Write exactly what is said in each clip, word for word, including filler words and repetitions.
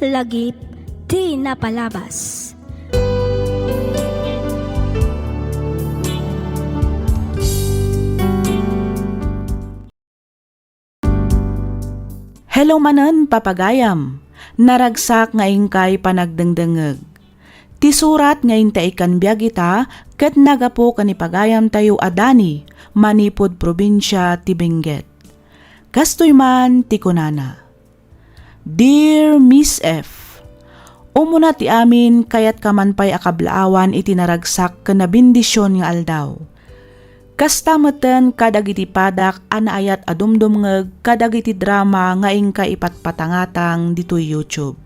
Lagip ti napalabas. Hello manen, papagayam. Naragsak nga inkay panagdengdengngeg. Ti surat nga intaikkan biag ita ket naggapu ken ni pagayamtayo a Dani, manipud probinsia ti Benguet. Kastoy man ti kunana. Dear Miss F, umuna ti amin, kayatkaman pay a kablaawan iti naragsak ken nabendision nga aldaw. Kasta metten kadagiti padak a naayat a dumdumngeg kadagiti drama nga inka ipatpatangatang ditoy YouTube.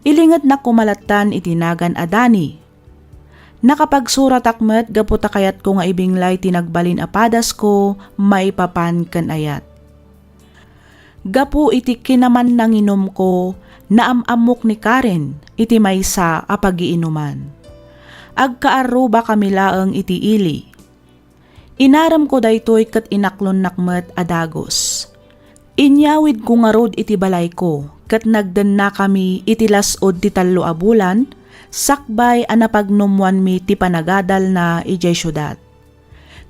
Ilingednak koma lattan iti nagan a Dani. Nakapagsuratak met gapu ta kayatko nga ibinglay ti nagbalin a padasko maipapan ken ayat. Gapu iti kinamannanginumko, naam-ammok ni Karen iti maysa a pagiinuman. Agkaarrubakami laeng iti ili. Inaremko daytoy ket inaklonnak met a dagus. Inyawidko ngarud iti balayko ket nagdennakami iti las-ud ti tallo a bulan sakbay a napagnumwanmi ti panagadalna idiay siudad.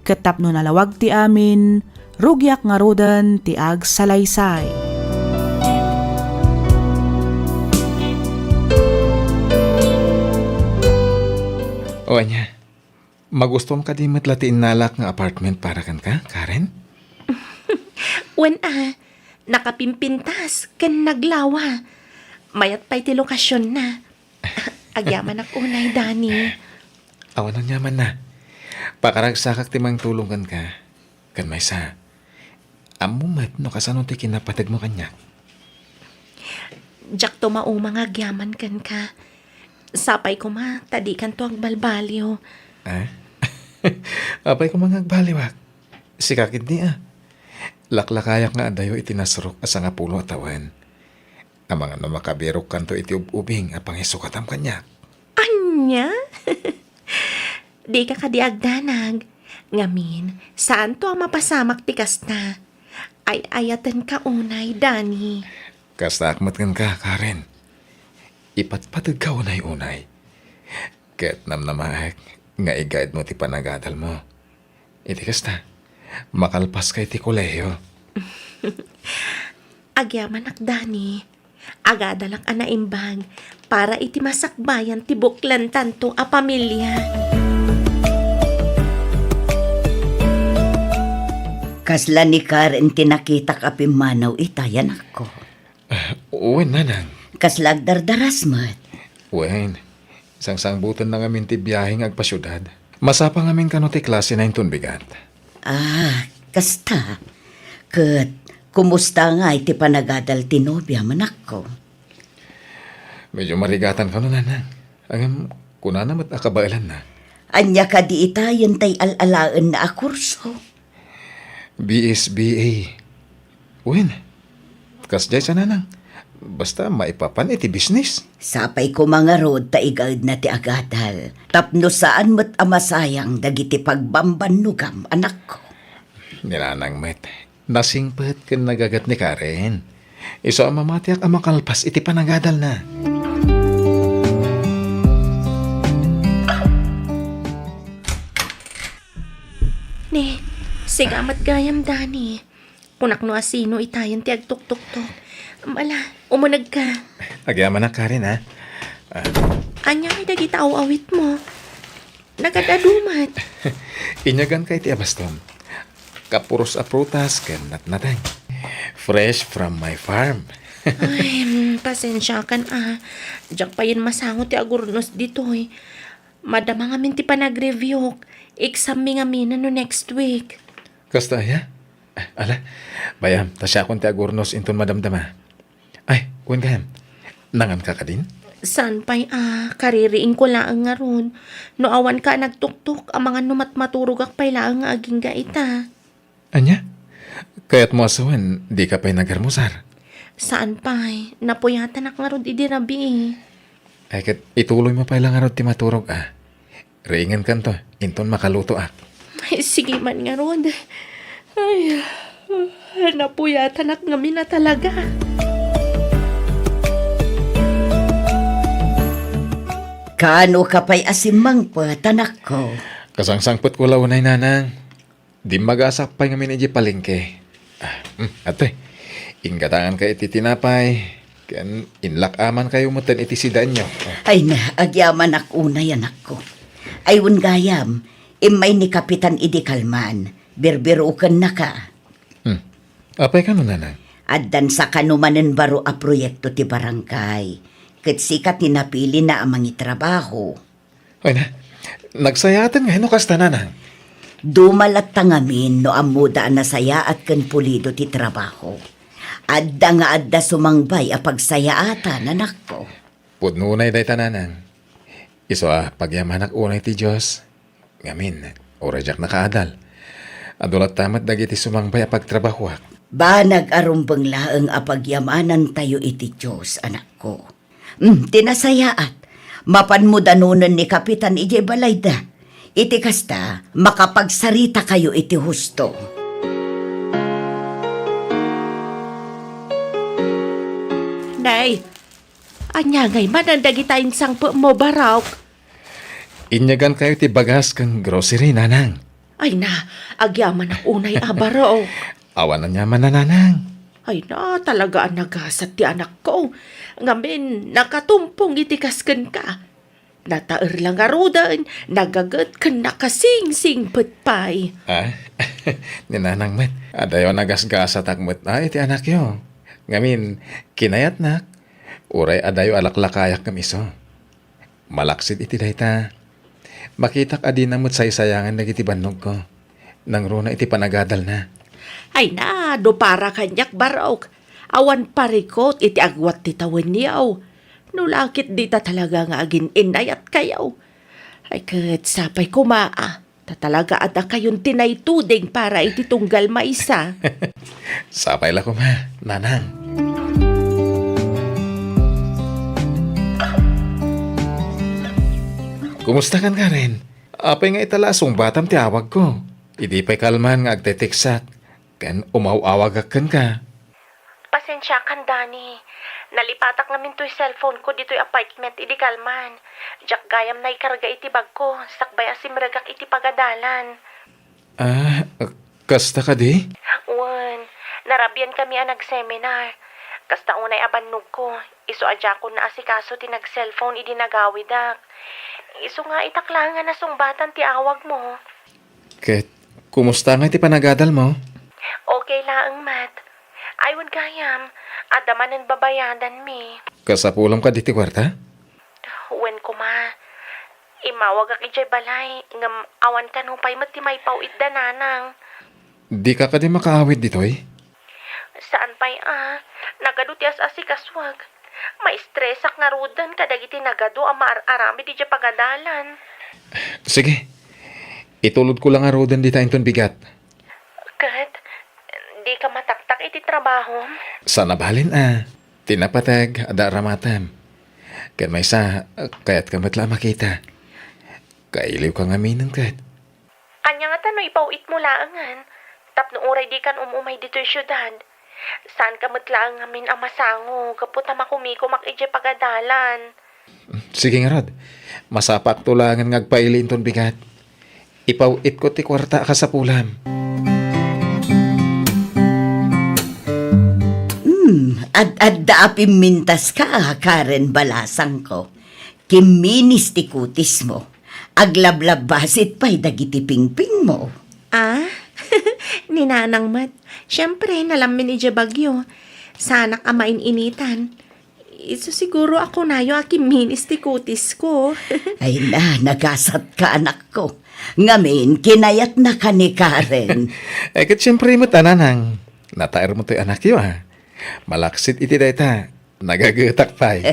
Ket tapno nalawag ti amin, rugiak ngaruden ti agsalaysay. O ania, magustom kadi met la ti innalak nga apartment para kenka, Karen? Wen a, nakapimpintas ken naglawa. Mayat pay ti lokasionna. Agyamanak unay, Dani. Awan aniamanna. Pakaragsakak ti mangtulong kenka. Ken maysa, ammo met no kasano ti kinapategmo kaniak. Diakto mauma nga agyaman kenka. Sapay koma ta dikanto agbalbaliw. Ah? Apay koma nga agbaliwak? Sika ketdi a. Laklakayak nga adayo iti nasrok a sangapulo a tawen. Amangan no makabirokkanto iti ub-ubing a pangisukatam kaniak. Ania? Dika kadi agdanag. Ngamin, saanto a mapasamak ti kasta. Ay-ayatenka unay, Dani. Kastaak met kenka, Karen. Ipatpategka unay-unay. Ket namnamaek nga igaedmo ti panagadalmo. Iti kasta, makalpaska iti kolehio. Agyamanak, Dani. Agadalak a naimbag para iti masakbayan ti buklantanto a pamilia. Kasla ni Karen ti nakitak a pimmanaw ita, anakko? Ah, wen, nanang. Kasla agdardaras met? Wen, sangsangbutenna ngamin ti biahe nga agpasiudad. Masapa ngamin kano ti klasena inton bigat. Ah, kasta. Ket, kumusta ngay ti panagadal ti nobiam, anakko? Medyo marigatan kano, nanang. Ngem, kunana met a kabaelanna. Ania kadi ita daytay al-alaenna a kurso? B S B A. Wen, kasdiay sa, nanang. Basta maipapan iti bisnis. Sapay koma ngarud ta igaedna ti agadal. Tapno saan met a masayang dagiti pagbambannogam, anakko. Ni nanang met. Nasingpet ken nagagat ni Karen. Isu a mamatiak a makalpas iti panagadalna. Ne, sigamat gayam, Dani. Kunak no asino itayen ti agtuktuktok. Ala, umunegka. Agyamanak, Karen, ha? Ah. Ania ngay dagita aw-awitmo? Nagad-adu met. Inyaganka iti abastom. Kapuros a prutas ken natnateng. Fresh from my farm. Ay, mm, pasensiakan a. Diak payen masango ti agurnos ditoy. Madama ngamin ti panagreviewk. Exam mi ngamin no next week. Kasta aya? Ala, bay-am, ta siakon ti agurnos inton madamdama. Ay, wen gayam, nanganka kadin? Saan pay a, kaririingko laeng ngarud. No awanka a nagtuktok, amangan no matmaturogak pay laeng nga agingga ita. Ania? Kayatmo a sawen, dika pay nagarmusar? Saan pay, napuyatanak ngarud idi rabii. Ay, ket ituloymo pay la ngarud ti maturog a. Riingenkanto, inton makalutoak. Ay, sige man ngarud. Ay, napuyatanak ngamin a talaga. Kaano ka pay a simmangpet, anakko? Kasangsangpetko la unay, nanang. Dimmagasak pay ngamin idiay palengke. Ah, hmm, atoy. Inggatangankayo iti tinapay, ken inlak-amankayo metten iti sidaenyo. Ah. Ay na, agyamanak unay, anakko. Ay, wen gayam, immay ni Kapitan idi kalman, birbirukennaka. Hmm. Apay kano, nanang? Addan sa kano manen baro a proyekto ti barangay. Ket sika ti napilina a mangitrabaho. Ay na, nagsayaaten nga no kasta, nanang. Duma latta ngamin no ammoda a nasayaat ken pulido ti trabaho. Adda nga adda sumangbay a pagsayaatan, anakko. Pudno unay dayta, nanang. Isu a pagyamanak unay ti Dios. Ngamin, uray diak nakaadal. Adu latta met dagiti sumangbay a pagtrabahoak. Banag a rumbeng laeng a pagyamanantayo iti Dios, anakko. Hmm, ti nasayaat, mapanmo danonen ni Kapitan idiay balayda. Iti kasta, makapagsaritakayo iti husto. Nay, ania ngay manen dagita insangpetmo, Barok? Inyagankayo ti bagas ken grocery, nanang. Ay na, agyamanak unay a, Barok. Awan aniaman, nanang. Ay na, talaga a nagasat ti anakko. Ngamin, nakatumpong iti kas kenka. Nataer la ngaruden, nagaget ken nakasingsingpet pay. Ah, ni nanang met, adayo a nagasgasatak met a iti anakyo. Ngamin, kinayatnak, uray adayo a laklakayak ngem isu. Malaksid iti dayta, makitak a dina met saysayangan dagiti bannogko, nangruna iti panagadalna. Ay na, no para kaniak, Barok, awan parikut iti agwat ti tawenyo. No la ket dita talaga nga agin-innayatkayo. Ay ket sapay koma a, ta talaga a dakayon ti naituding para iti tunggal maysa. Sapay la koma, nanang. Kumusta kan, Karen? Apay nga ita la a sungbatam ti awagko? Idi pay kalman nga agtetekstak, ken umaw-awagak kenka. Pasensiakan, Dani. Nalipatak ngamin toy cellphone ko ditoy apartment idi kalman. Diak gayam naikarga iti bagko, sakbay a simregak iti pagadalan. Ah, kasta kadi? Wen, narabian kami a nag-seminar. Kasta unay a bannogko, isu a diakon naasikaso ti nag-cellphone idi nagawidak. Isu nga itak laeng a nasungbatan ti awagmo. Ket, kumusta nga iti panagadalmo? Okay laeng met. Ay, wen gayam, adda manen babayadanmi. Kasapulam kadi ti kuarta? Wen koma. Immawagak idiay balay, ngem awan kano pay met ti maipaw-itda, nanang. Dika kadi makaawid ditoy? Saan pay a, nagadu ti as-asikasuak. Maistresak ngaruden kadagiti nagadu a maar-aramid idiay pagadalan. Sige, itulodko la ngaruden dita inton bigat. Ket, dika mataktak iti trabahom? Saan a balin a, ti napateg, adda aramatem. Ken maysa, kayatka met la a makita. Kailiwka ngaminen ket. Ania ngata no ipaw-itmo laengen, tapno uray dikan um-umay ditoy siudad? Saanka met laeng ngamin a masango gapu ta makumikomak idiay pagadalan. Sige ngarud, masapakto laengen nga agpaili inton bigat. Ipaw-itko ti kuarta a kasapulam. Hmm, ad-adda a pimmintaska, Karen balasangko. Kimminis ti kutismo. Aglablabbasit pay dagiti pingpingmo. Ah? Ni nanang met. Siempre, nalammin idiay bagyo. Saanak a main-initan. Isu siguro a kunayo a kimminis ti kutisko. Ay na, nagasatka, anakko. Ngamin, kinayatnaka ni Karen. Eh, ket siempre met a, nanang. Nataermo toy anakyo, a. Malaksid iti dayta, nagagetak pay.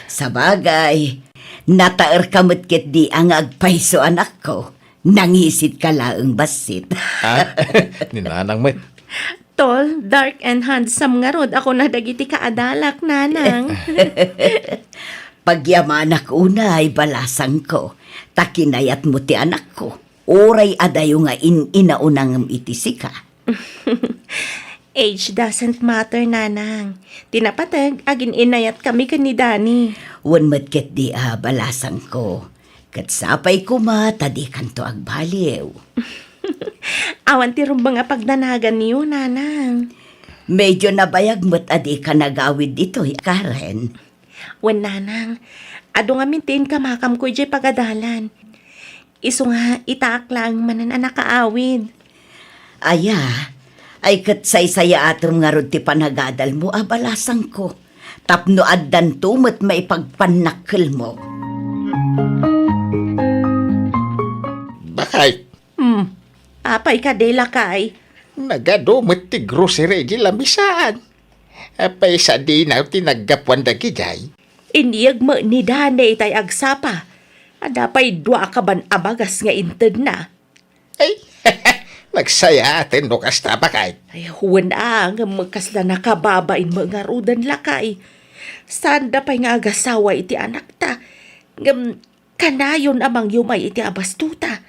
Sabagay, nataerka met ketdi a nga agpayso, anakko. Nangisitka laeng bassit. Ha? Ni nanang met. Tall, dark, and handsome ngarud a kuna dagiti kaadalak, nanang. Pagyamanak unay, balasangko, ta kinayatmo ti anakko. Uray adayo nga in-inauna ngem iti sika. Age doesn't matter, Nanang. Ti napateg, agin-inayatkami ken ni Dani. Wen met ketdi a balasangko. Ket sapay koma ta dikanto agbaliw. Awan ti rumbeng a pagdanaganyo, Nanang. Medyo nabayag met a dika nagawid ditoy, Karen. Wen, Nanang, adu ngamin ti inkamakamko idiay pagadalan. Isu nga, itaak laeng manen a nakaawid. Aya, ay ket saysayaatem ngarud ti panagadalmo a balasangko, tapno addanto met maipagpannakkelmo. Bakay. Hmm. Apay kadi, lakay? Nagadu met ti grocery di lamisaan. Apay sadinaw ti naggapuan dagidiay? Inyeg met ni Dani itay agsapa. Adda pay dua a kaban a bagas nga intedna. Ay, nagsayaaten no kasta, bakay. Ay, wen a, ngem kasla nakababain met ngaruden, lakay. Saanda pay nga agasawa iti anakta. Ngem kanayon a mangyumay iti abastota.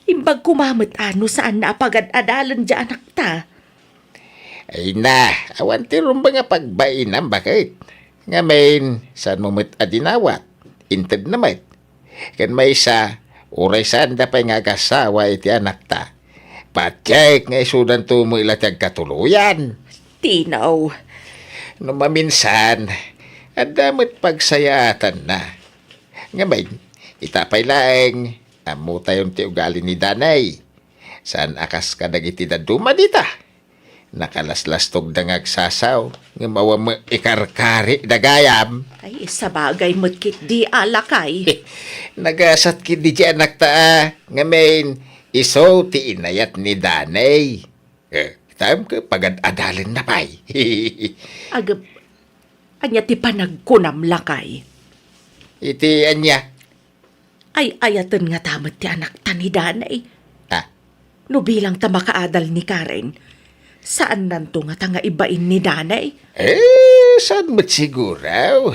Imbag koma met a no saanna a pagad-adalen diay anakta. Ay na, awan ti rumbeng a pagbainam, baket. Ngamin, saanmo met a dinawat? Intedna met. Ken maysa, uray saanda pay nga agasawa iti anakta, patiek nga isudanto met la ti agkatuloyan. Tinaw. No maminsan, adda met pagsayaatanna. Ngamin, ita pay laeng, ammotayon ti ugali ni Danay. Saan a kas kadagiti dadduma dita? Nakalaslastogda nga agsasaw, ngem awan met ikarkarida gayam. Ay, sabagay met ketdi a, lakay. Nagasat ketdi diay anakta a, ngamin, isu ti inayat ni Danay. Eh, kitaem ket pagad-adalenna pay. Agep, ania ti panagkunam, lakay? Iti ania? Ay-ayaten ngata met ti anakta ni Danay. Ah. No bilang ta makaadal ni Karen, saannanto ngata nga ibain ni Danay? Eh, saan met siguro?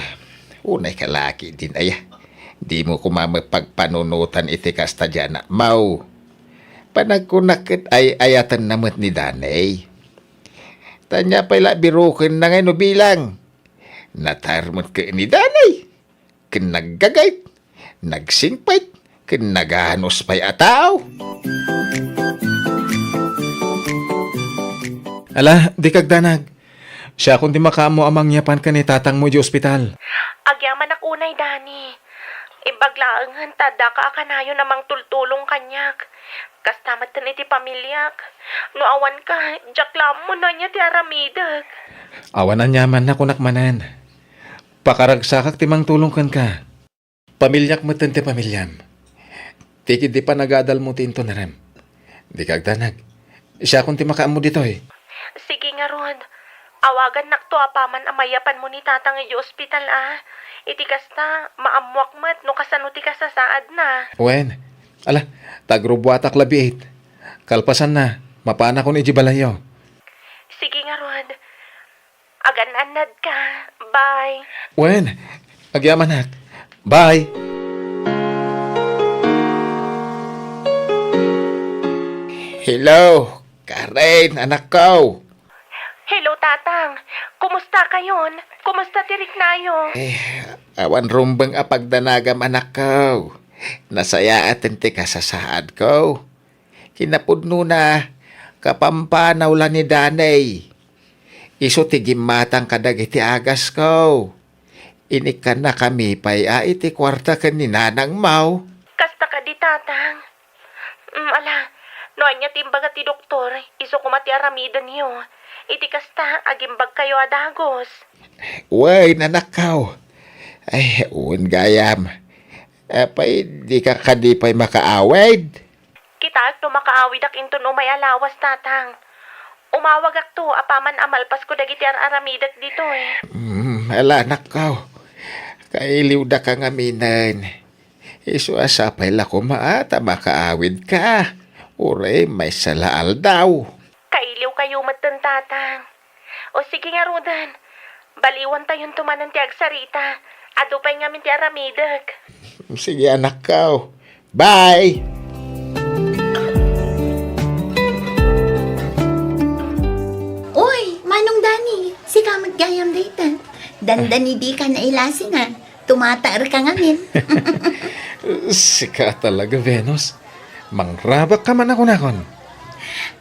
Unay ka laki din, aya. Dimo koma met pagpanunotan iti kasta diay anakmo. Panagkunak ket ay-ayatenna met ni Danay. Ta ania pay la birokenna ngay no bilang? Natar met ket ni Danay. Ken naggagayt, nagsingpet, ken naganus pay a tao. Ala, dika agdanag. Siakon ti makaammo a mangyapan ken ni tatangmo idiay ospital. Agyamanak unay, Dani. Imbag laengen ta addaka a kanayon a mangtultulong kaniak. Kasta metten iti pamiliak. No awanka, diak la ammo no ania ti aramidek. Awan aniaman a kunak manen. Pakaragsakak ti mangtulong kenka. Pamiliak metten ti pamiliam. Ti ketdi panagadalmo ti inton narem. Dika agdanag. Siakon ti makaammo ditoy. Sige ngarud. Awagannakto apaman a mayapanmo ni Tatang idiay ospital, a. Iti kasta, maammoak met no kasano ti kasasaadna. Wen, ala, ta agrubbuatak la biit. Kalpasanna, mapanakon idiay balayyo. Sige ngarud. Agan-annadka. Bye. Wen, agyamanak. Bye. Hello, Karen, anakko. Hello, Tatang. Kumusta kayon? Kumusta ti riknayo? Eh, awan rumbeng a pagdanagam, anakko. Nasayaaten ti kasasaadko. Kinapudnona, kapampanaw la ni Danay. Isu ti gimmatang kadagiti agasko. Inikkannakami pay a iti kuarta ken ni nanangmo. Kasta kadi, Tatang? Mm, ala, no ania ti imbaga ti doktor, isu koma ti aramidenyo. Iti kasta, agimbagkayo a dagus. Wen, anakko. Ay, wen gayam. Apay, dika kadi pay makaawid? Kitaek no makaawidak inton umay a lawas, Tatang. Umawagakto apaman a malpasko dagiti ar-aramidek ditoy. Mm, ala, anakko. Kailiwdaka ngaminen. Isu a sapay la koma a ta makaawidka. Uray maysa la aldaw. Kailiwkayo metten, Tatang. O sige ngaruden, baliwantayonto manen ti agsarita. Adu pay ngamin ti aramidek. Sige, anakko. Bye! Uy, Dandani dika nailasing a. Tumataerka ngamin. Sika talaga, Venus. Mangrabakka man a kunakon.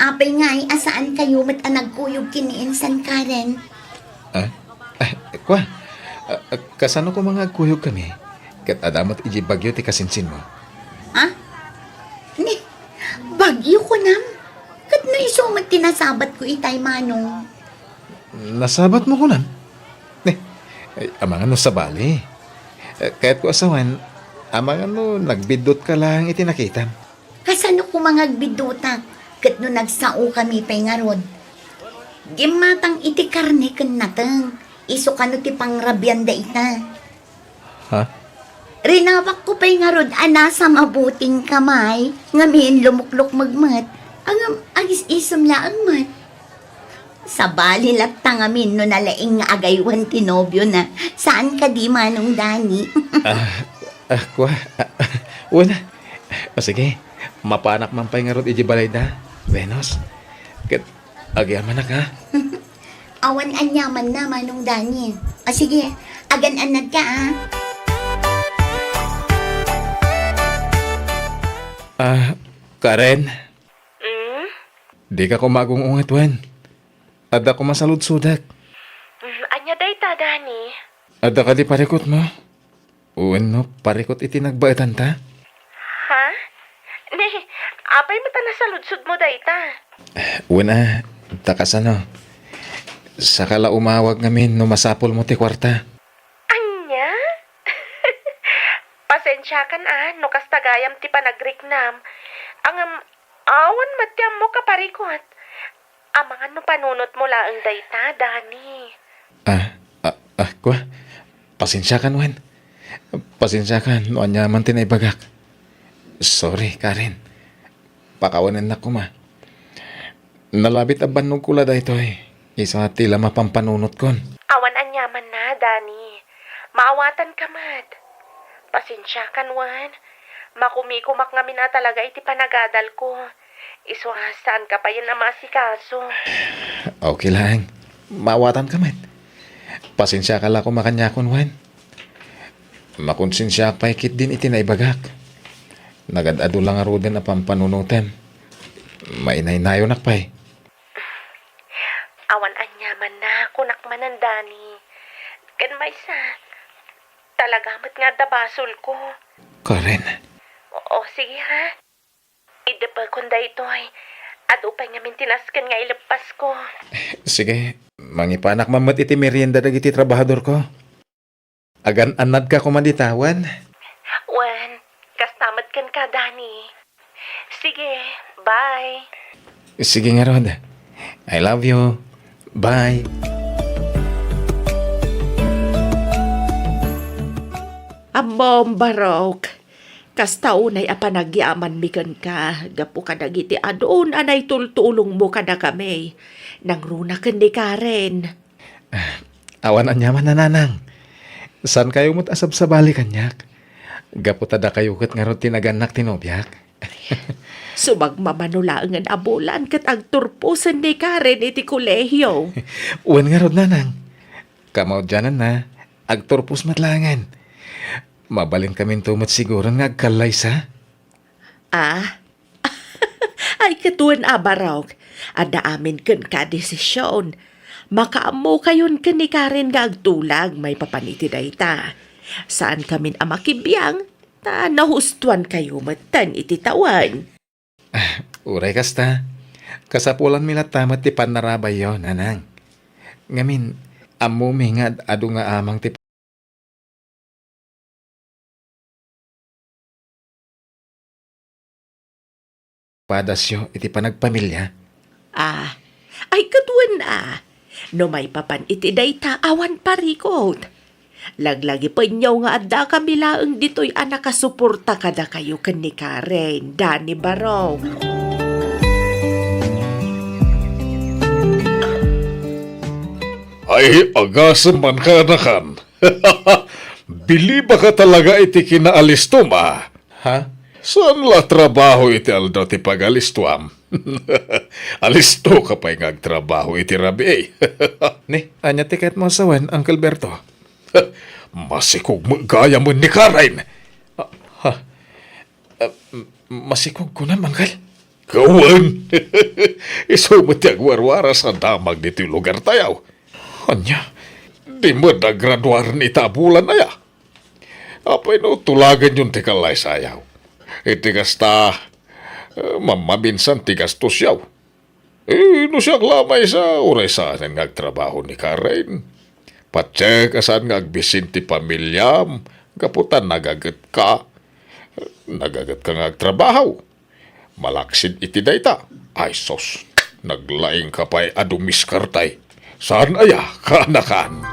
Apay ngay a saankayo met a nagkuyog ken ni Insan Karen? Ah? Ah, kua, ah, ah, kasano koma nga agkuyogkami? Ket adda met idiay Baguio ti kasinsinmo. Ha? Ni, Baguio kunam? Ket no isu met ti nasabatko itay, Manong. Nasabatmo kunam? Ni, ay, amangan no sabali. Eh, kayatko a sawen, amangan no nagbiddutka laeng iti nakitam. Kasano koma nga agbiddutak? Ket no nagsaokami pay ngarud, gimmatang iti karne ken nateng, isu kano ti pangrabian dayta. Ha? Rinawakko pay ngarud a nasa mabuting kamay, ngamin lumuklukmeg met, ngem agis-isem laeng met. Sabali latta ngamin no nalaing nga agaywan ti nobiona. Saan kadi, Manong Dani? Ah, ah, kua, ah, wen a. O sige, mapanak man pay ngarud idiay balayda, Venus. Ket agyamanak, ha? Awan aniamanna, Manong Dani. O sige, agan-annadka, ha? Ah, Karen? Mm? Dika koma agung-unget wen. Adda koma saludsodek. Mm, ania dayta, Dani? Adda kadi parikutmo? Wenno parikut iti nagbaetanta? Ha? Ni, apay met a nasaludsodmo dayta? Wen a, ta kasano? Saka la umawag ngamin no masapulmo ti kuarta. Ania? Pasensiakan a no kasta gayam ti panagriknam. Ngem awan met ti ammok a parikut. Amangan no panunotmo laeng dayta, Dani. Ah, ah, ah, kua? Pasensiakan wen. Pasensiakan no aniaman ti naibagak. Sorry, Karen. Pakawanennak koma. Nalabit a bannogko la daytoy, isu a ti la mapampanunotko. Awan aniamanna, Dani. Maawatanka met. Pasensiakan wen. Makumikomak ngamin a talaga iti panagadalko. Isu a saanka payen a maasikaso. Okay laeng. Maawatanka met. Pasensiaka la koma kaniakon wen. Makonsensiaak pay ketdin iti naibagak. Nagad-adu la ngaruden a pampanunotem. Mainaynayonak pay. Awan aniamanna, kunak manen, Dani. Ken maysa, talaga met nga adda basolko. Karen. O, o, sige ha. Idepekon daytoy. Adu pay ngamin ti nasken nga ileppasko. Sige, mangipanak man met iti merienda dagiti trabahadorko. Agan-annadka koma dita, wen? Wen, kasta met kenka, Dani. Sige, bye. Sige ngarud. I love you. Bye. Ammom, Barok, kasta unay a panagyamanmi kenka gapu kadagiti adun a naitultulongmo kadakami. Nangruna ken ni Karen. Ah, awan aniaman a, nanang. Saankayo met a sabsabali kaniak? Gapu ta dakayo ket ngarud ti nagannak ti nobiak. Sumagmamano laengen a bulan ket agturposen ni Karen iti kolehio. Wen ngarud, nanang. Kamaudiananna, agturpos met laengen. Mabalinkaminto met siguron nga agkallaysa. Ah? Ay, ket wen a, Barok, adda amin kenka a desision. Makaammokayon ken ni Karen nga agtulag maipapan iti dayta. Saankamin a makibiang, ta nahustoankayo metten iti tawen. Uray kasta, kasapulanmi latta met ti pannarabayyo, nanang. Ngamin, ammomi nga ad-adu nga amang ti padasyo iti panagpamilia? Ah, ay, ket wen a. No maipapan iti dayta, awan parikut. Laglagipenyo nga addakami laeng ditoy a nakasuporta kadakayo ken ni Karen, Dani, Barok. Ay, agasem man, kaanakan. Bilibaka talaga iti kinaalistom a. Ha? Saan la trabaho iti aldaw ti pagalistuam? Alistoka pay nga agtrabaho iti rabii. Ni, ania ti kayatmo a sawen, Uncle Berto? Masikog met gayamen ni Karen. Ah, ha? Ah, m-, masikog kunam, Angkel? Wen! Isu met ti agwarwaras a damag ditoy lugartayo. Ania? Di met agraduaren ita a bulan aya? Apay no tulagenyon ti kallaysayaw? Iti kasta, eh, mammaminsan ti gastosyaw. Eh, no siak la maysa, uray saanen nga agtrabaho ni Karen. Patiek a saan nga agbisin ti pamiliam, gapu ta nagagetka. Nagagetka nga agtrabaho. Malaksid iti dayta. Ay sus, naglaingka pay a dumiskartay. Saan aya, kaanakan?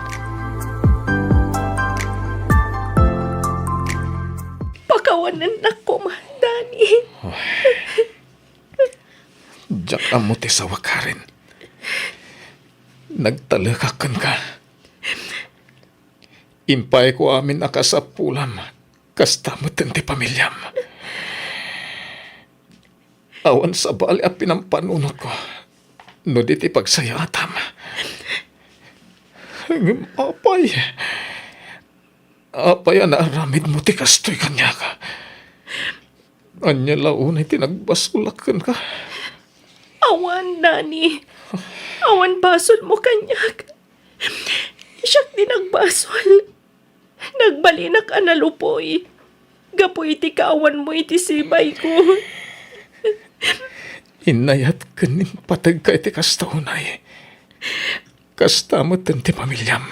Pakawanennak koma, Dani. Diak ammo ti sawak, Karen. Nagtalekak kenka. Impayko amin a kasapulam, kasta metten ti pamiliam. Awan sabali a pinampanunotko no di ti pagsayaatam. Ngem apay? Apay a naaramidmo ti kastoy kaniak? Ania la unay ti nagbasolak kenka? Awan, Dani. Awan basolmo kaniak. Siak ti nagbasol. Nagbalinak a nalupoy gapu iti kaawanmo iti sibayko. Inayat ken impategka iti kasta unay. Kasta metten ti pamiliam.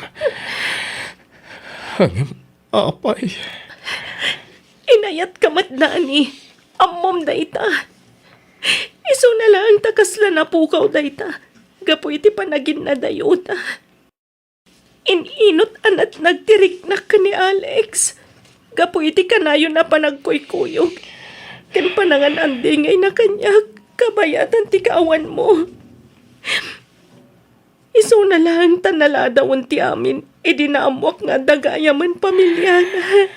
Ngem apay? Inayatka met, Dani. Ammom dayta. Isuna laeng ta kasla napukaw dayta gapu iti panaginnadayota. In-inut a natnag ti riknak ken ni Alex gapu iti kanayon a panagkuykuyog ken panangan-andingayna kaniak kabayatan ti kaawanmo. Isuna laeng ta naladawen ti amin idi naammoak nga adda gayamen pamiliana.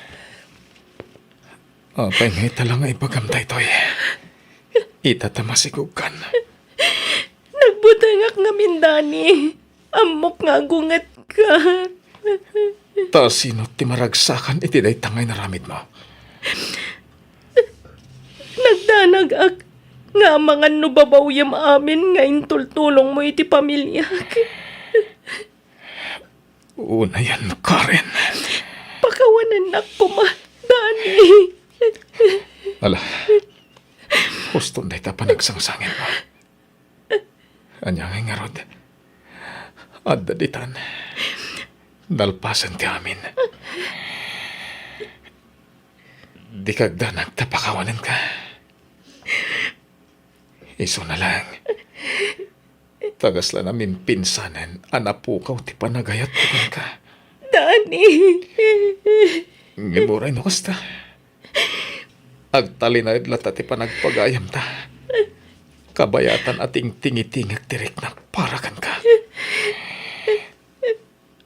Apay nga ita la nga ibagam daytoy? Ita ta masikogkan. Nagbutengak ngamin, Dani. Ammok nga agungetka. Ta sino ti maragsakan iti dayta nga inaramidmo? Nagdanagak nga amangan no babawyem amin nga intultulongmo iti pamiliak. Unayen, Karen. Pakawanennak koma, Dani. Ala, huston dayta panagsangsangitmo. Ania ngay ngarud? Adda ditan. Nalpasen ti amin. Dika agdanag ta pakawanenka. Isuna laeng, ta kasla namimpinsanen a napukaw ti panagayatko kenka. Dani! Ngem uray no kasta, agtalinaed latta ti panagpagayamta. Kabayatan a tingtingitingek ti riknak para kenka.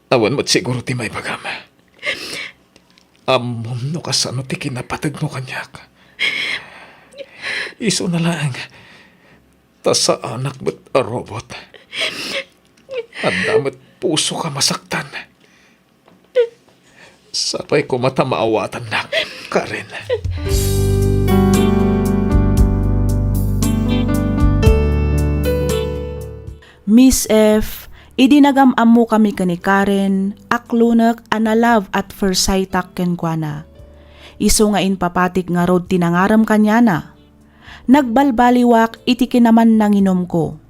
Awan met siguro ti maibagam. Ammom no kasano ti kinapategmo kaniak. Isuna laeng, ta saanak met a robot. Adda met pusok a masaktan. Sapay koma ta maawatannak, Karen. Miss F, idi nagam-ammokami ken ni Karen, aklonek a na-love at first sight-ak kenkuana. Isu nga impapatik ngarud ti nangarem kaniana. Nagbalbaliwak iti kinamannanginomko.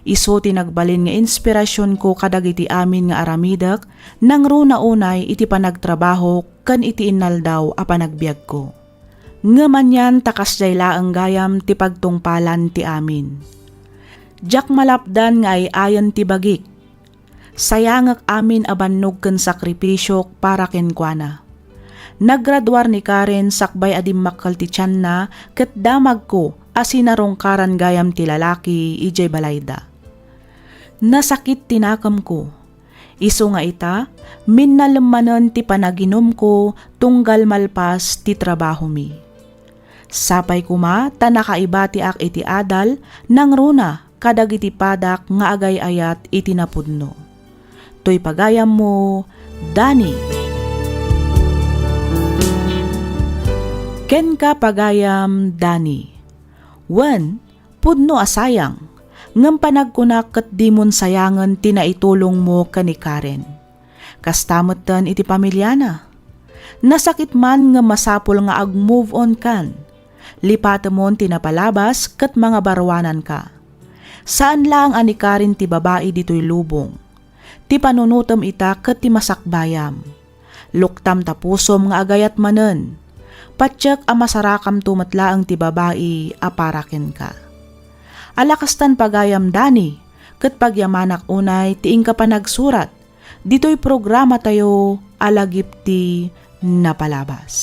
Isu ti nagbalin nga inspirasionko kadagiti amin nga aramidek, nangruna unay iti panagtrabahok ken iti inaldaw a panagbiagko. Ngem anian ta kasdiay laeng gayam ti pagtungpalan ti amin. Diak malapdan nga ay-ayen ti bagik. Sayangek amin a bannog ken sakripisiok para kenkuana. Nagraduar ni Karen sakbay a dimmakkel ti tianna ket damagko a sinarungkaran gayam ti lalaki idiay balayda. Nasakit ti nakemko. Isu nga ita, minnalem manen ti panaginumko tunggal malpas ti trabahomi. Sapay koma ta nakaibatiak iti adal nangruna kadagiti padak nga agay-ayat iti napudno. Toy pagayammo, Dani. Kenka, pagayam Dani. Wen, pudno a sayang, ngem panagkunak ket dimon sayangen ti naitulongmo ken ni Karen. Kasta metten iti pamiliana. Nasakit man ngem masapul nga ag-move on kan. Lipatemon ti napalabas ket mangabaruananka. Saan laeng a ni Karen ti babai ditoy lubong. Ti panunotem ita ket ti masakbayam. Luktam ta pusom nga agayat manen. Patiek a masarakamto met laeng ti babai a para kenka. Ala kastan, pagayam Dani, ket pagyamanak unay ti inka panagsurat ditoy programatayo a Lagip ti Napalabas.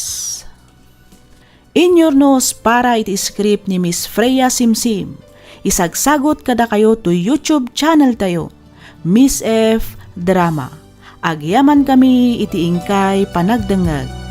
Inyurnos para iti script ni Miss Freya Simsim. Isagsagot kadakayo to YouTube channel tayo, Miss F Drama. Agyamankami iti inkay panagdengngeg.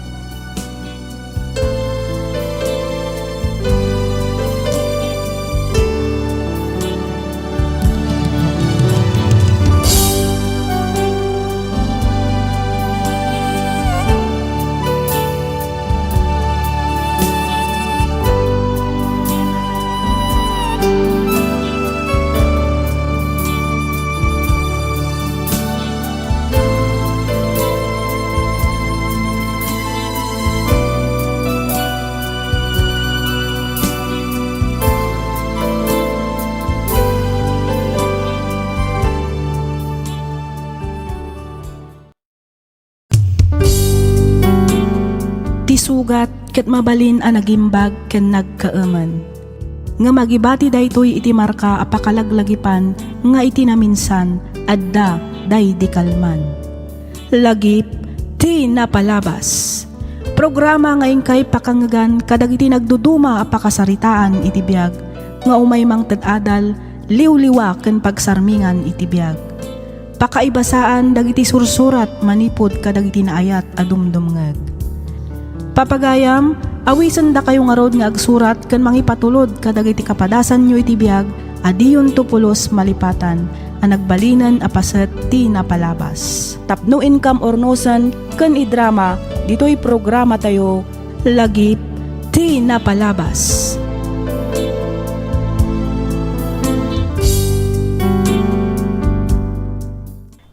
Ti sugat ket mabalin a nagimbag ken nagkaemen. Ngem agibati daytoy iti marka a pakalaglagipan nga iti naminsan, adda daydi kalman. Lagip ti Napalabas. Programa nga inkay pakangngegan kadagiti nagduduma a pakasaritaan iti biag nga umay mangted adal, liwliwa ken pagsarmingan iti biag. Pakaibasaan dagiti sursurat manipud kadagiti naayat a dumdumngeg. Papagayam, awisendakayo ngarud nga agsurat ken mangipatulod kadagiti kapadasanyo iti biag a diyonto pulos malipatan a nagbalinen a paset ti napalabas. Tapno inkam urnosen ken idrama ditoy programatayo, Lagip ti Napalabas.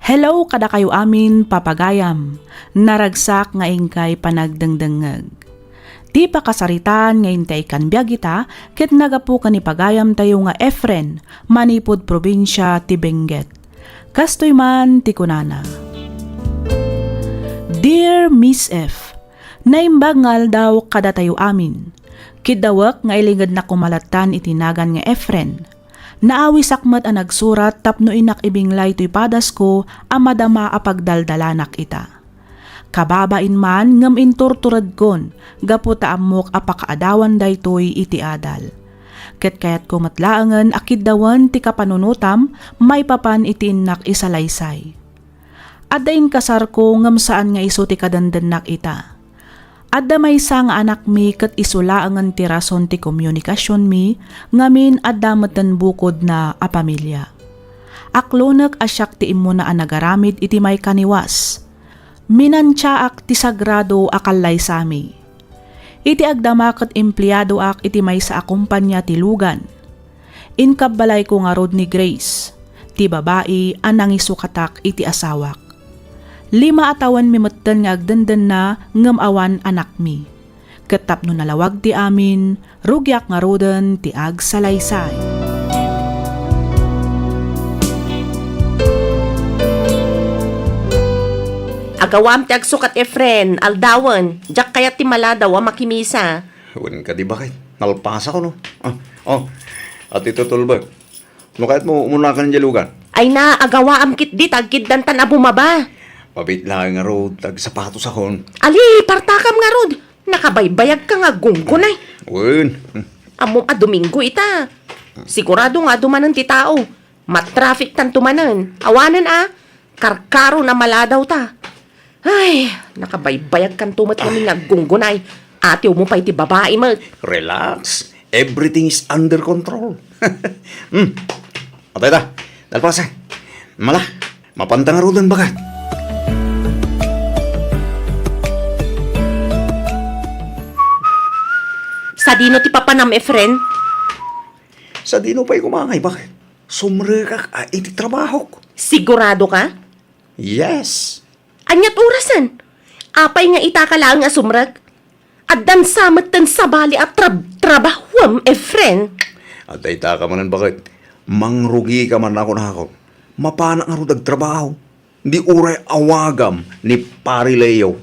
Hello kadakayo amin, papagayam. Naragsak nga inkay panagdengdengngeg. Ti pakasaritaan nga intay kan biag ita ket naggapu ken ni pagayamtayo nga Efren, manipud probinsia ti Benguet. Kastoy man ti kunana, Dear Miss F, naimbag nga aldaw kadatayo amin. Kiddawek nga ilingednak koma lattan iti nagan nga Efren. Naawisak met a nagsurat tapno innak ibinglay toy padasko a madama a pagdaldalanak ita. Kababain man ngem inturturedkon gapu ta ammok a pakaadawan daytoy iti adal. Ket kayatko met laengen a kiddawen ti kapanunotam maipapan iti innak isalaysay. Adda inkasarko ngem saan nga isu ti kadendennak ita. Adda maysa nga anakmi ket isu laengen ti rason ti komunikasionmi, ngamin adda metten bukodna a pamilia. Aklonek a siak ti immuna a nagaramid iti maikaniwas. Minantiaak ti sagrado a kallaysami. Iti agdama ket empleadoak iti maysa a kompania ti lugan. Inkabbalayko ngarud ni Grace, ti babai a nangisukatak iti asawak. Lima a tawenmi metten nga agdendenna ngem awan anakmi. Ket tapno nalawag ti amin, rugiak ngaruden ti agsalaysay. Agawaam ti agsukat, Efren, aldawen, diak kayat ti maladaw a makimisa. Wen kadi, baket? Nalpasakon, no? Ah, oh, Ate Tutulbek. No kayatmo, umunakan diay lugan. Ay na, agawaam ketdi ta agkiddantan a bumaba. Mabiit laeng ngarud ta agsapatos akon. Ali, partakam ngarud. Nakabaybayag ka nga gunggunay. Wen. Ammom a Domingo ita. Sigurado nga adu manen ti tao. Matraffic tanto manen. Awanen a. Karkaro na maladaw ta. Ay, nakabaybayag kanto met ngamin nga gunggunay. Atiwmo pay ti babai met. Relax. Everything is under control. Hmm. Atay ta. Nalpasan. Mala. Mapanta ngaruden, baket. Sadino ti papanam, Efren? Sadino pay koma ngay, baket? Sumrekak a iti trabahok. Sigurado ka? Yes. Aniat orasen? Apay nga itaka laeng a sumrek? Addan sa metten sabali a trab-, trabahuem, Efren. Adda itaka manen, baket. Mangrugika man a kunakon. Mapanak ngarud agtrabaho. Di uray awagam ni Pare Leo.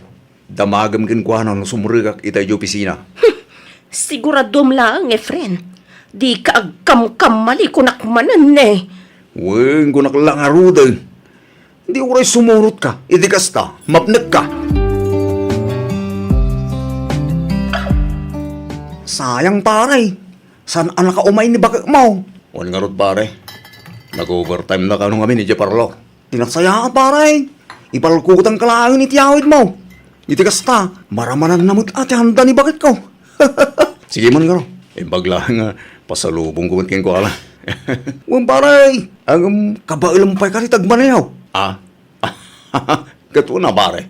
Damagem kenkuana no sumrekak itay opisina. Siguraduem laeng, Efren. Dika agkamkamali kunak manen, eh. Wen, kunak la ngaruden. Di uray sumurotka iti kasta, mapnekka. Sayang, pare. Saan a nakaumay ni baketmo? Wen ngarud, pare. Nag-overtime na kano ngamin idiay parlor. Ti nasayaat, pare. Ipalkutanka laeng iti awidmo. Iti kasta, maramananna met a ti handa ni baketko. Sige man, garo. Imbag laeng nga pasalubongko met kenkuana. Wen, pare, ngem kabaelem pay kadi ti agmaneho? Ah? Ket una, pare.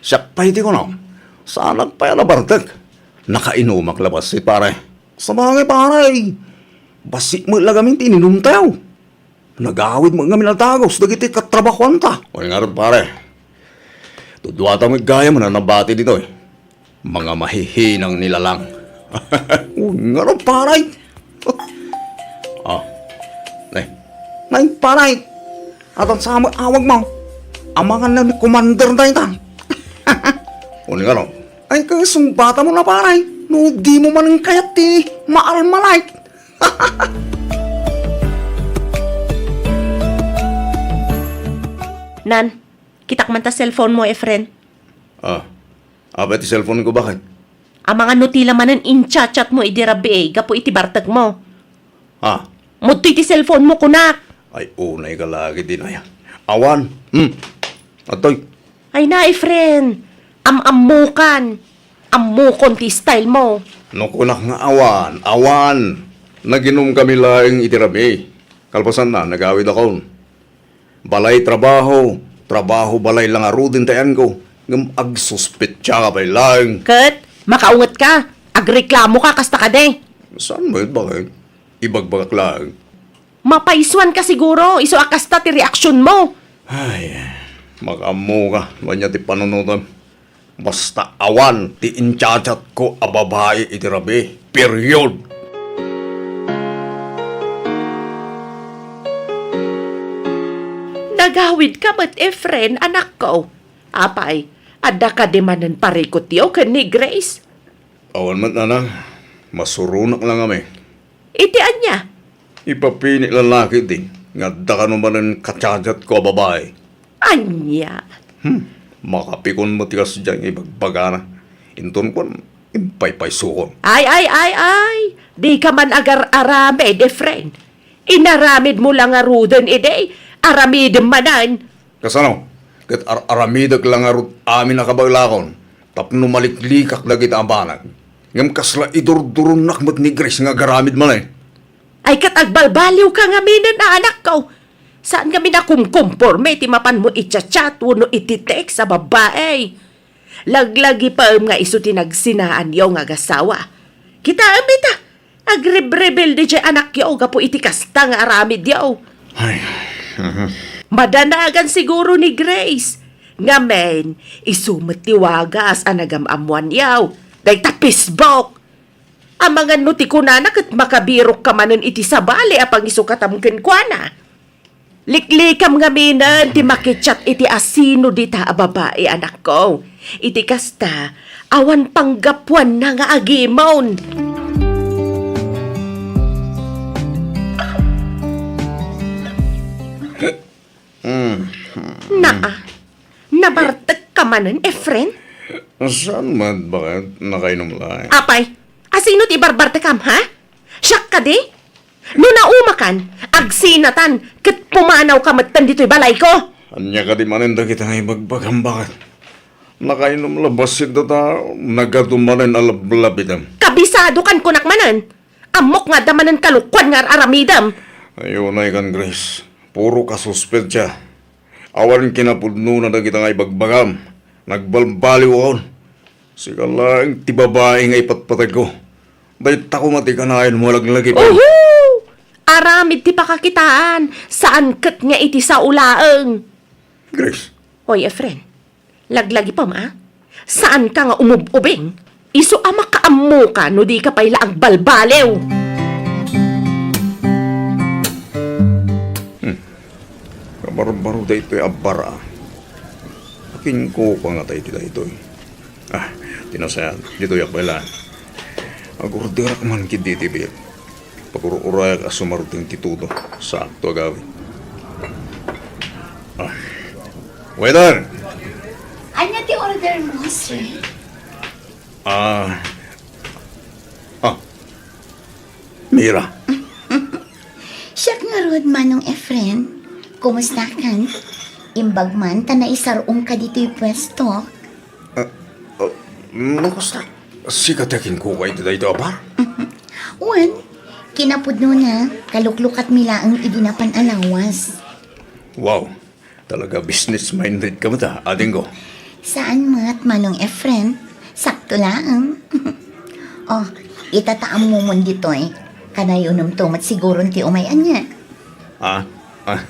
Siak pay ti kunam. Saanak pay a nabartek. Nakainumak la bassit, pare. Sabagay, pare. Bassit met la gamin ti ininumtayo. Nagawid met ngamin a dagus dagiti katrabahuanta. Wen ngarud, pare. Duduata met gayam a nabati ditoy. Mga mahihinang nilalang. Wen ngarud, pare. Ah. Ne. Nay, pare. Addan sa met awagmo. Amangan ni Commander dayta. Wen ngarud. Ay, kasungbatam la, pare. No dimo manen kayat ti maalmalay. Nan, kitak man ta cellphone mo, Efren. Ah, apay ti cellphone ko, baket? Amangan no ti la manen inchat-chat mo idi rabii gapu iti bartek mo. Ah. Mudtoy ti cellphone mo, kunak. Ay, unay ka lagi din, aya. Awan. Hmm. Atoy. Ay na, Efren. Am-ammokan. Ammokon ti style mo. No kunak nga awan, awan. Naginom kami laeng iti rabii. Kalpasanna, nagawid akon. Balay trabaho, trabaho balay la ngaruden ti ayanko. Ngem agsuspetsa ka pay laeng. Ket, makaunget ka. Agreklamo ka, kasta kadi. Saan met, baket? Ibagbagak laeng. Mapaisuan ka siguro, isu a kasta ti reaksyon mo. Ay, makaammo ka, no ania ti panunotem. Basta awan ti inchat-chat ko a babai iti rabii. Period! Nagawid ka met, Efren, anakko. Apay, adda kadi manen parikutyo ken ni Grace? Awan met, nanang. Masuronak la ngamin. Iti ania? Ipapini la laki di nga adda kano manen kachat-chat ko a babai. Ania? Hmm. Makapikon met ti kasdiay nga ibagbagana. Inton kuan, impaypaysukon. Ay, ay, ay, ay! Di ka man agar-aramid, Efren. Inaramid mo la ngaruden idi, aramidem manen. Kasano? Ket ar-aramidek la ngarud amin a kabaelakon tapno maliklikak dagiti a banag. Ngem kasla idurduronnak met ni Grace nga agaramid manen. Ay, ket agbalbaliw ka ngaminen a anakko. Saan ngamin a kumkomporme ti mapanmo i-chat-chat wenno iti text a babbai. Laglagipem nga isu ti nagsinaanyo nga agasawa. Kitaem ita, agrebrebelde diay anakyo gapu iti kasta nga aramidyo. Ay. Madanagan siguro ni Grace. Ngamin, isu met ti wagas a nagam-ammoanyo. Dayta Facebook. Amangan no ti kunana ket makabirok ka manen iti sabali a pangisukatam kenkuana. Liklikam ngaminen ti makichat iti asino dita a babai, anakko. Iti kasta, awan panggapuanna nga agimon. Mm. Naa, nabartek ka manen, Efren? Saan met, baket? Nakainom laeng. Apay, asino ti barbartekam, ha? Siak kadi? No naumakan, agsinatan, ket pumanawka metten ditoy balayko. Ania kadi manen dagita nga ibagbagam, baket? Nakainom la bassit data, nagadu manen a lablabidem. Kabisadokan kunak manen. Ammok nga adda manen kalokuan nga ar-aramidem. Ay, unaykan, Grace. Puro ka suspetsa. Awan kinapudnona dagita nga ibagbagam. Nagbalbaliwakon. Sika laeng ti babai nga ipatpatagko. Dayta koma ti kanayon mo, laglagi pa. Uhu! Aramid ti pakakitaan, saan ket nga iti sao laeng. Grace. Hoy, Efren, laglagipem, a? Saanka nga umub-ubing? Isu a makaammoka no dika pay laeng balbaliw. Hmm. Kabarbaro daytoy a bar, a. Akin ko pa nga tayo ti daytoy. Ah, ti nasayan, ditoy ak pay laeng. Agorderak man ketdi ti beer. Pagur-urayak a sumarudeng ti tudo. Sakto a gawid. Ah. Waiter! Ania ti order mo, sir? Ah. Ah. Mira. Siak ngarud, Manong Efren. Kumustakan? Imbag man ta naisar-ongka ditoy puesto. Ah, ah, no, kasta? Sika ti akinkukuay iti daytoy a bar? Wen, kinapudnona, kaluklukatmi laeng idi napan a lawas. Wow, talaga business-minded ka met, a, adingko. Saan met, Manong Efren. Sakto laeng. Oh, itataam mo mon ditoy. Kanayonem to met siguron ti umay ania. Ah? Ah.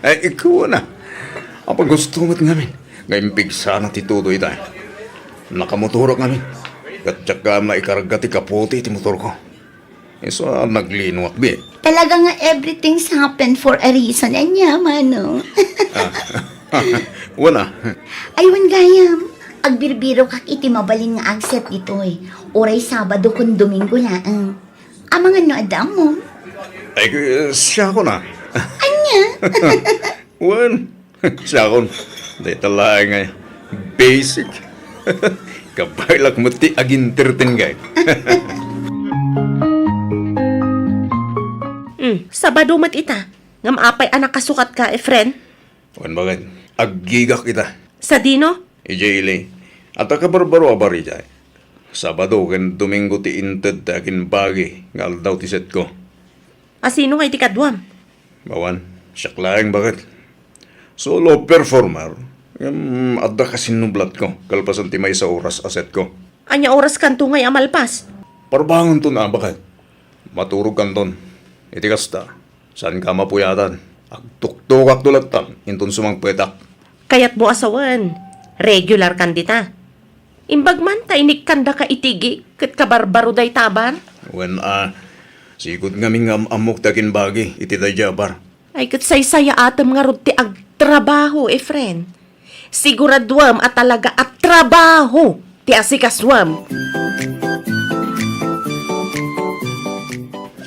Ay, ikaw na. Apagusto met ngamin nga impigsana ti tudo itay. Nakamotorok ngamin. Ket diak gayam naikarga ti kapote iti motorko. Isu a naglinoak bi. Talaga nga everything's happen for a reason, ania, Manong? Ah. Wen a. Ay, wen gayam. Agbirbirokak iti mabalin nga agset ditoy. Uray Sabado ken Domingo laeng. Amangan no adda ammom? Ay, siakon a. Ania? Wen, siakon. Dayta laeng nga basic. Kabaelak met ti aginterten kay. Hmm, Sabado met ita. Ngem apay a nakasukatka, Efren? Wen, baket. Aggigak ita. Sadino? Idiay ili, adda kabarbaro a bar idiay. Sabado ken Domingo ti inted ti akinbagi nga aldaw ti setko. A sino ngay ti kaduam? Awan, siak laeng, baket. Solo performer. Ngem adda kasinnublatko kalpasan ti maysa oras a setko. Ania oras kanto ngay a malpas? Parbangonton a, baket. Maturog kanton. Iti kasta, saanka a mapuyatan. Agtuktokakto latta inton sumangpetak. Kayatmo a sawen, regular kan dita. Imbag man ta inikkandaka iti gig ket kabarbaro dayta a bar? Wen a, sigud ngamin nga am-ammok ti akinbagi iti daydiay a bar. Ay, ket saysayaatem ngarud ti agtrabaho, Efren. Siguraduem a talaga a trabaho ti asikasuem.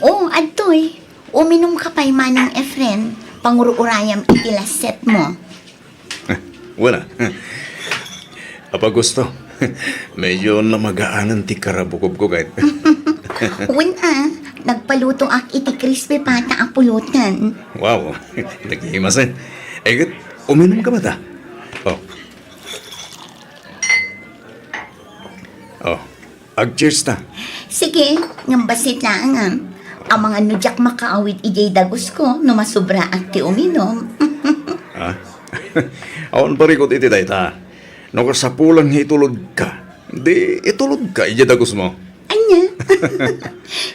O, adtoy. Uminumka pay, Manong Efren. Pangur-urayam iti last set mo. Wala. Apa gusto? Medyo namagaanan ti karabukobko, kay. Wen a, nagpalutoak iti crispy pata a pulutan. Wow, nagimas, eh. Eh, ket, uminumka met a. Oh. Oh, ag-cheers ta. Sige, ngem bassit laeng, a. Amangan no diak makaawid idiay dagusko no masubraak ti uminum. Ah? Awan parikut iti dayta. No kasapulan nga itulodka, di itulodka idiay dagusmo. Ania?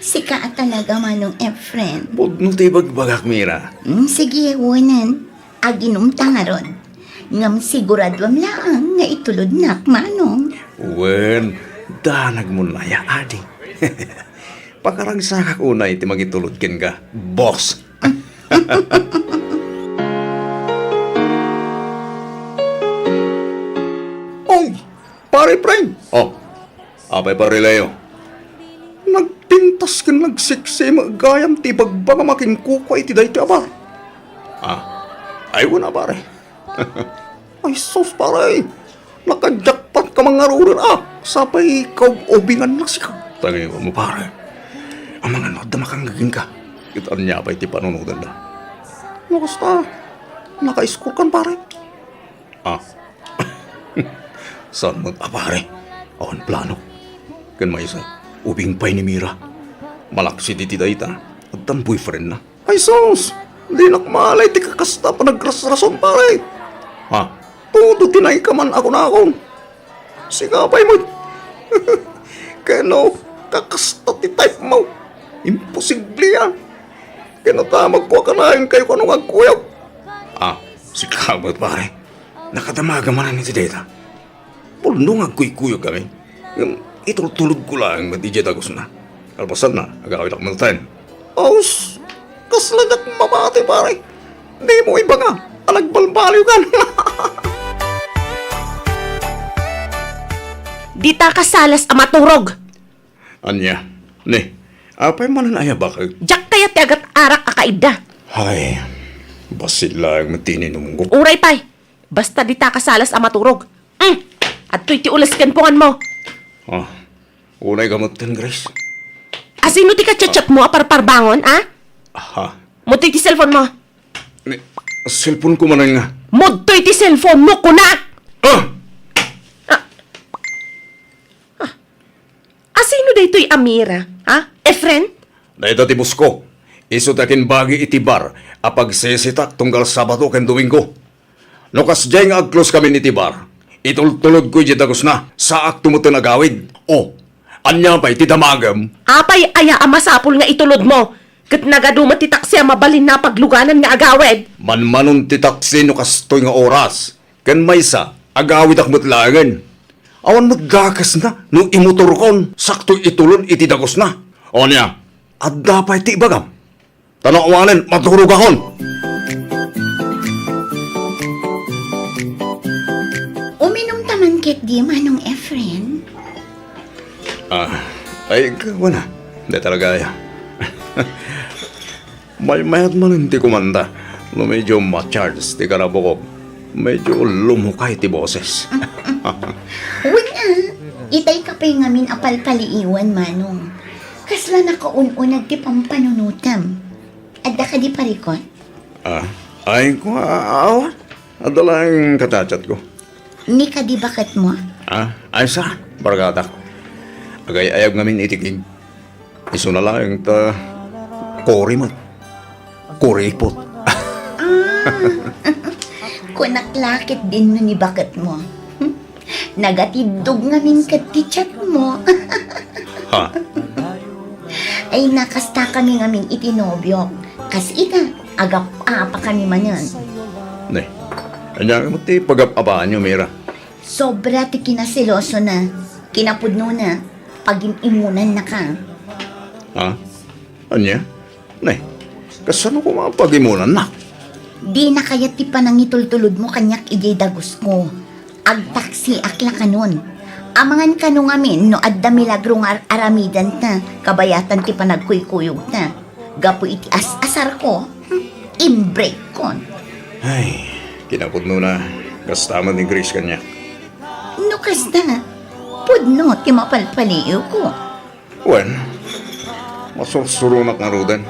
Sika a talaga, Manong Efren. Pudno ti ibagbagak, Mira. Mm, sige, wenen. Aginumta ngarud. Ngem siguraduem laeng nga itulodnak, Manong. Wen, danagmon aya, adi. Pakaragsakak unay ti mangitulod kenka, boss. Oy, Pare Efren! Oh, apay, Pare Leo? Nagpintas ken nagseksi met gayam ti ibagbagam a kinkukua iti daytoy a bar. Ah, ay, wen a, pare. Ay, sus, pare! Naka-jackpot ka man ngaruden, a! Sapay kaub-ubingannak sika. Tagiwam mo, pare. Amangan no adda makangngeg kenka. Ket ania pay ti panunotenda? No kasta, naka-score kan, pare. Ah. Saan met a, pare? Awan plano. Ken maysa, ubing pay ni Mira. Malaksid iti dayta, addan boyfriendna. Ay sus! Dinak malay ti kakasta a panagrasrason, pare. Ha? Todo ti naikaman a kunakon. Sika pay met. Ken no, Kakasta ti type mo. Imposible yan. Kinadamagko a kanayon kayo kano nga agkuyog. Ah, sika met, pare. Nakadamagam manen iti dayta. Pudno nga agkuykuyog kami. Ngem itultulodko laeng met idiay dagusna. Kalpasanna, agawidak metten. Aus, kasla diak mamati, pare. Dimo ibaga a nagbalbaliwkan. Dita kasalas a maturog. Ania? Ni, apay manen aya baket? Diak kayat ti agat-arak a kaidda. Ay, bassit laeng met ti ininumko. Uray pay, basta dita kasalas a maturog. Mm, adtoy ti ules ken punganmo. Ah, unay ka metten, Grace. Asino ti kachatchatmo a parparbangon, a? Aha. Mudtoy ti cellphone mo. Ni, cellphone ko manen nga. Mudtoy ti cellphone mo, kuna! Ah! Ah. Ah. Asino daytoy a Mira, ha? Efren? Dayta ti boss ko. Isu ti akimbagi iti bar a pagsisitak tunggal Sabado ken Domingo. No kasdiay nga agclose kami iti bar, itultulodko idiay dagusna, saakto metten agawid. O, ania pay ti damagem? Apay aya a masapul nga itulodmo? Ket nagadu met ti taksi a mabalinna a pagluganan nga agawid. Manmanon ti taksi no kastoy nga oras. Ken maysa, agawidak met laengen. Awan met dakesna no imotorkon, sakto itulod iti dagusna. O ania, adda pay ti ibagam? Ta no awanen, maturogakon. Uminumta man ketdi, Manong Efren? Ah, ay, wen a. Di talaga aya. Maymayat manen ti kumanta no medyo ma-charge ti karabukok. Medyo lumukay ti boses. Wen a, itay ka pay ngamin a palpaliiwan, Manong. Kasla nakaun-uneg ti pampanunotem. Adda kadi parikut? Ah, ay, kua, awan. Adda laeng kachatchatko. Ni kadi baketmo? Ah, ay sa, barkadak. Agay-ayab ngamin iti gig. Isuna laeng ta kuri met. Kuripot. Ah, kunak la ketdin no ni baketmo. Nagatiddog ngamin ket ti chatmo. Ha? Ay, nakasta kami ngamin iti nobiok. Kas ita, agap-apa kami manen. Ne, ania met ti pagap-apaanyo, Mira? Sobra ti kinaselosona, kinapudnona, pagim-imunannaka. Ha? Ania? Ne, kasano koma pagimunannak? Dina kayat ti panangitultulodmo kaniak idiay dagusko. Agtaksiak la kanon. Amangan kano ngamin no adda milagro nga ar-aramidenta kabayatan ti panagkuykuyogta. Gapu iti as-asarko, hmm, imbrekkon. Ay, kinapudnona, kasta met ni Grace kaniak. No kasta, pudno ti mapalpaliiwko. Wen, masursuronak ngaruden.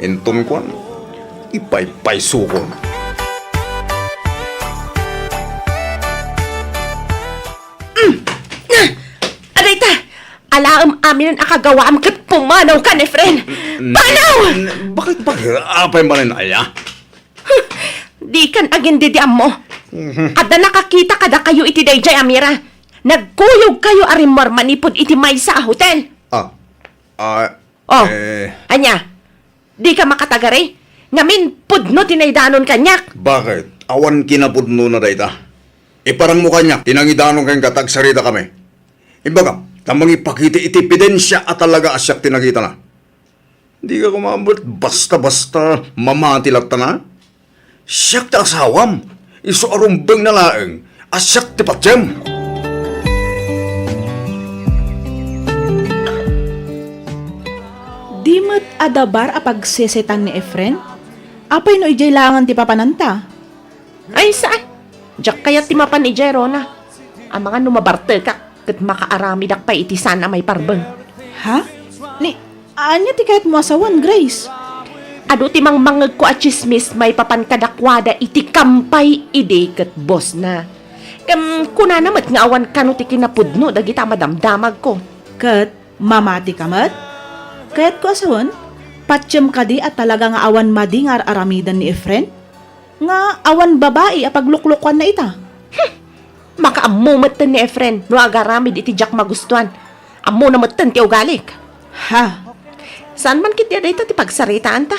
Inton kuan, ipaypaysokon. Mm. Ah! Adayta! Alaem amin a kagawaam ket pumanawkan, Efren! N-, Panaw! n-, bakit, bakit? Apay manen aya? Huh, dikan agin-didiammo. Mhm. Adda nakakita kadakayo iti daydiay a Mira. Nagkuyogkayo a rimmuar manipud iti maysa a hotel. Ah, ah, Oh, eh. Ania? Dika makatagari? Ngamin, pudno ti naidanon kaniak. Bakit? Awan kinapudnona dayta. Iparangmo kaniak ti nangidanon kenka ta agsarita kami. Imbagam, ta mangipakita iti ebidensia a talaga a siak ti nakitana. Dika koma met basta-basta mamati latta na? Siak ti asawam, isu a rumbengna laeng a siak ti patiem. Di met adda bar a pagsesetan ni Efren? Apay no idiay laengen ti papananta? Ay, saan? Diak kayat ti mapan idiay, Rona. Amangan no mabartekak ket makaaramidak pay iti saan a maiparbeng. Ha? Ni, ania ti kayatmo a sawen, Grace? Adu ti mangmangngegko a tsismis maipapan kadakuada iti kampay idi ket bossna. Ngem kunana met nga awan kano ti kinapudno dagita a madamdamagko. Ket mamatika met? Kayatko a sawen, patiem kadi a talaga nga awan madi nga ar-aramiden ni Efren? Nga awan babai a pagluklukoanna ita? Hmm. Makaammo metten ni Efren no agaramid iti diak magustuan. Ammona metten ti ugalik. Ha? Saan man ketdi a dayta ti pagsaritaanta?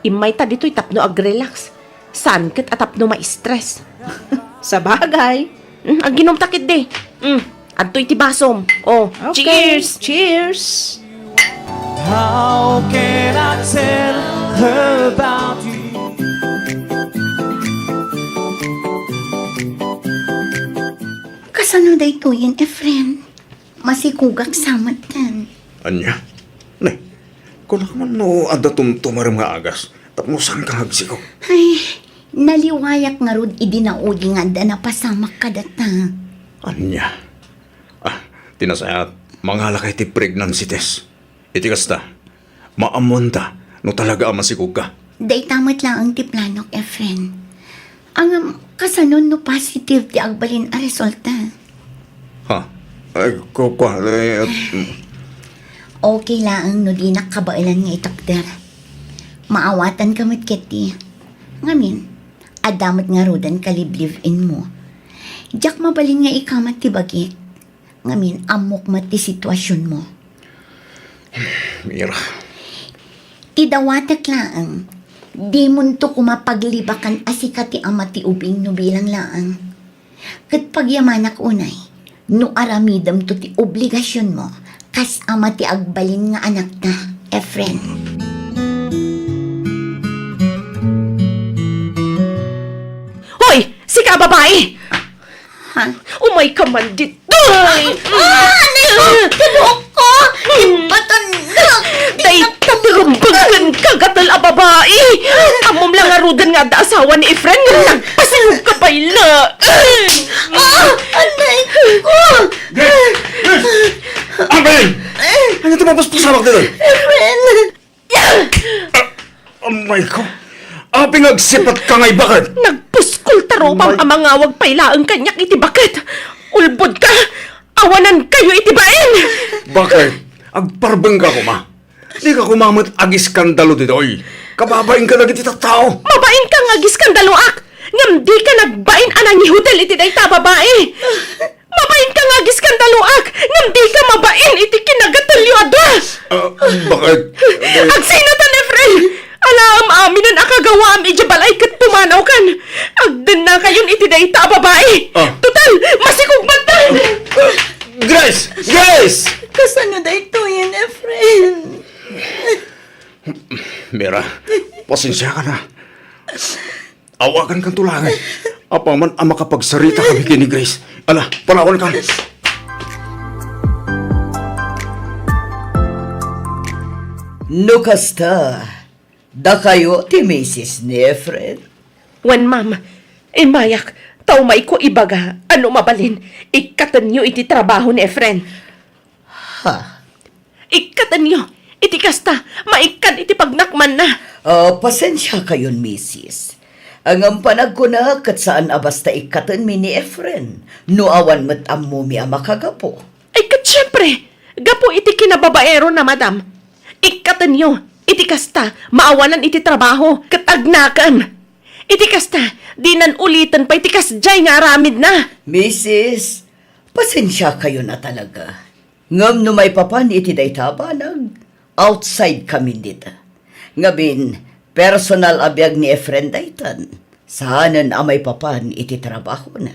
Immayta ditoy tapno ag-relax. Saan ket a tapno ma-stress. Sabagay. Mm, aginumta ketdi. Mm, adtoy ti basom. Oh, okay, cheers! Cheers! How can I tell her about you? Kasano daytoyen, Efren? Masikugak sa metten. Ania? Nay, kunak man no adda tumtumarem nga agas, tapno saanka nga agsikog. Ay, naliwayak ngarud idi nauli nga adda napasamak kadata. Ania? Ah, ti nasayaat, mangalaka iti pregnancy test. Iti kasta, maammoanta no talaga a masikogka. Dayta met laeng ti planok, Efren. Ngem, kasano no positive ti agbalin a resulta? Ha? Ay, ku-, kua-, eh, mm. Okay laeng no dinak kabaelan nga idokter. Maawatanka met ketdi. Ngamin, adda met ngaruden ka live-in mo. Diak mabalin nga ikamat ti bagik. Ngamin, ammok met ti situasionmo. Mira. Ti dawatek laeng, dimonto koma paglibakan a sika ti ama ti ubing no bilang laeng. Ket pagyamanak unay, no aramidemto ti obligasionmo kas ama ti agbalin nga anakta, Efren. Hoy! Sika a babai! Ha? Umayka man ditoy! Ah, anay ko! Ti buhok ko! Ti baton ko! Dayta ti rumbeng ken kagatel a babai! Ammom la ngaruden nga adda asawa ni Efren ngem nagpasikogka pay laeng! Ah, anay ko! Grace! Grace! Apay! Ania ti mapuspusamak ditoy? Efren! Ah, amay ko. Apay nga agsipatka ngay baket? Nagpuskol ta rupam a mangawag pay laeng kaniak iti baket. Ulbodka! Awanankayo iti bain! Baket? Agparbengka koma. Dika koma met agiskandalo ditoy. Kababainka dagiti tattao. Mabainka nga agiskandaloak, ngem dika nagbain a nangihotel iti dayta a babai. Mabainka nga agiskandaloak, ngem dika mabain iti kinagatelyo a dua. Ah, baket? Agsinatan, Efren! Alaem aminen a kagawaam idiay balay ket pumanawkan. Agdennakayon iti dayta a babai. Ah. Total, masikog man ta! Ah, Grace! Grace! Kasano daytoyen, Efren? Mira, pasensiakan a. Awagankanto laeng. Apaman a makapagsarita kami ken ni Grace. Ala, panawankan. No kasta, dakayo ti misis ni Efren? Wen, ma'am. Immayak, ta umayko ibaga a no mabalin, ikkatenyo iti trabaho ni Efren. Ha? Ikkatenyo! Iti kasta, maikkan iti pagnakmanna! Ah, pasensiakayon, misis. Ngem panagkunak ket saan a basta ikkatenmi ni Efren no awan met ammomi a makagapu. Ay, ket siempre, gapu iti kinababaerona, madam. Ikkatenyo, iti kasta, maawanan iti trabaho, ket agnakem. Iti kasta, dinan uliten pay ti kasdiay nga aramidna. Misis, pasensiakayon a talaga. Ngem no maipapan iti dayta a banag, outside kamin dita. Ngamin, personal a biag ni Efren daytan, saanen a maipapan iti trabahona.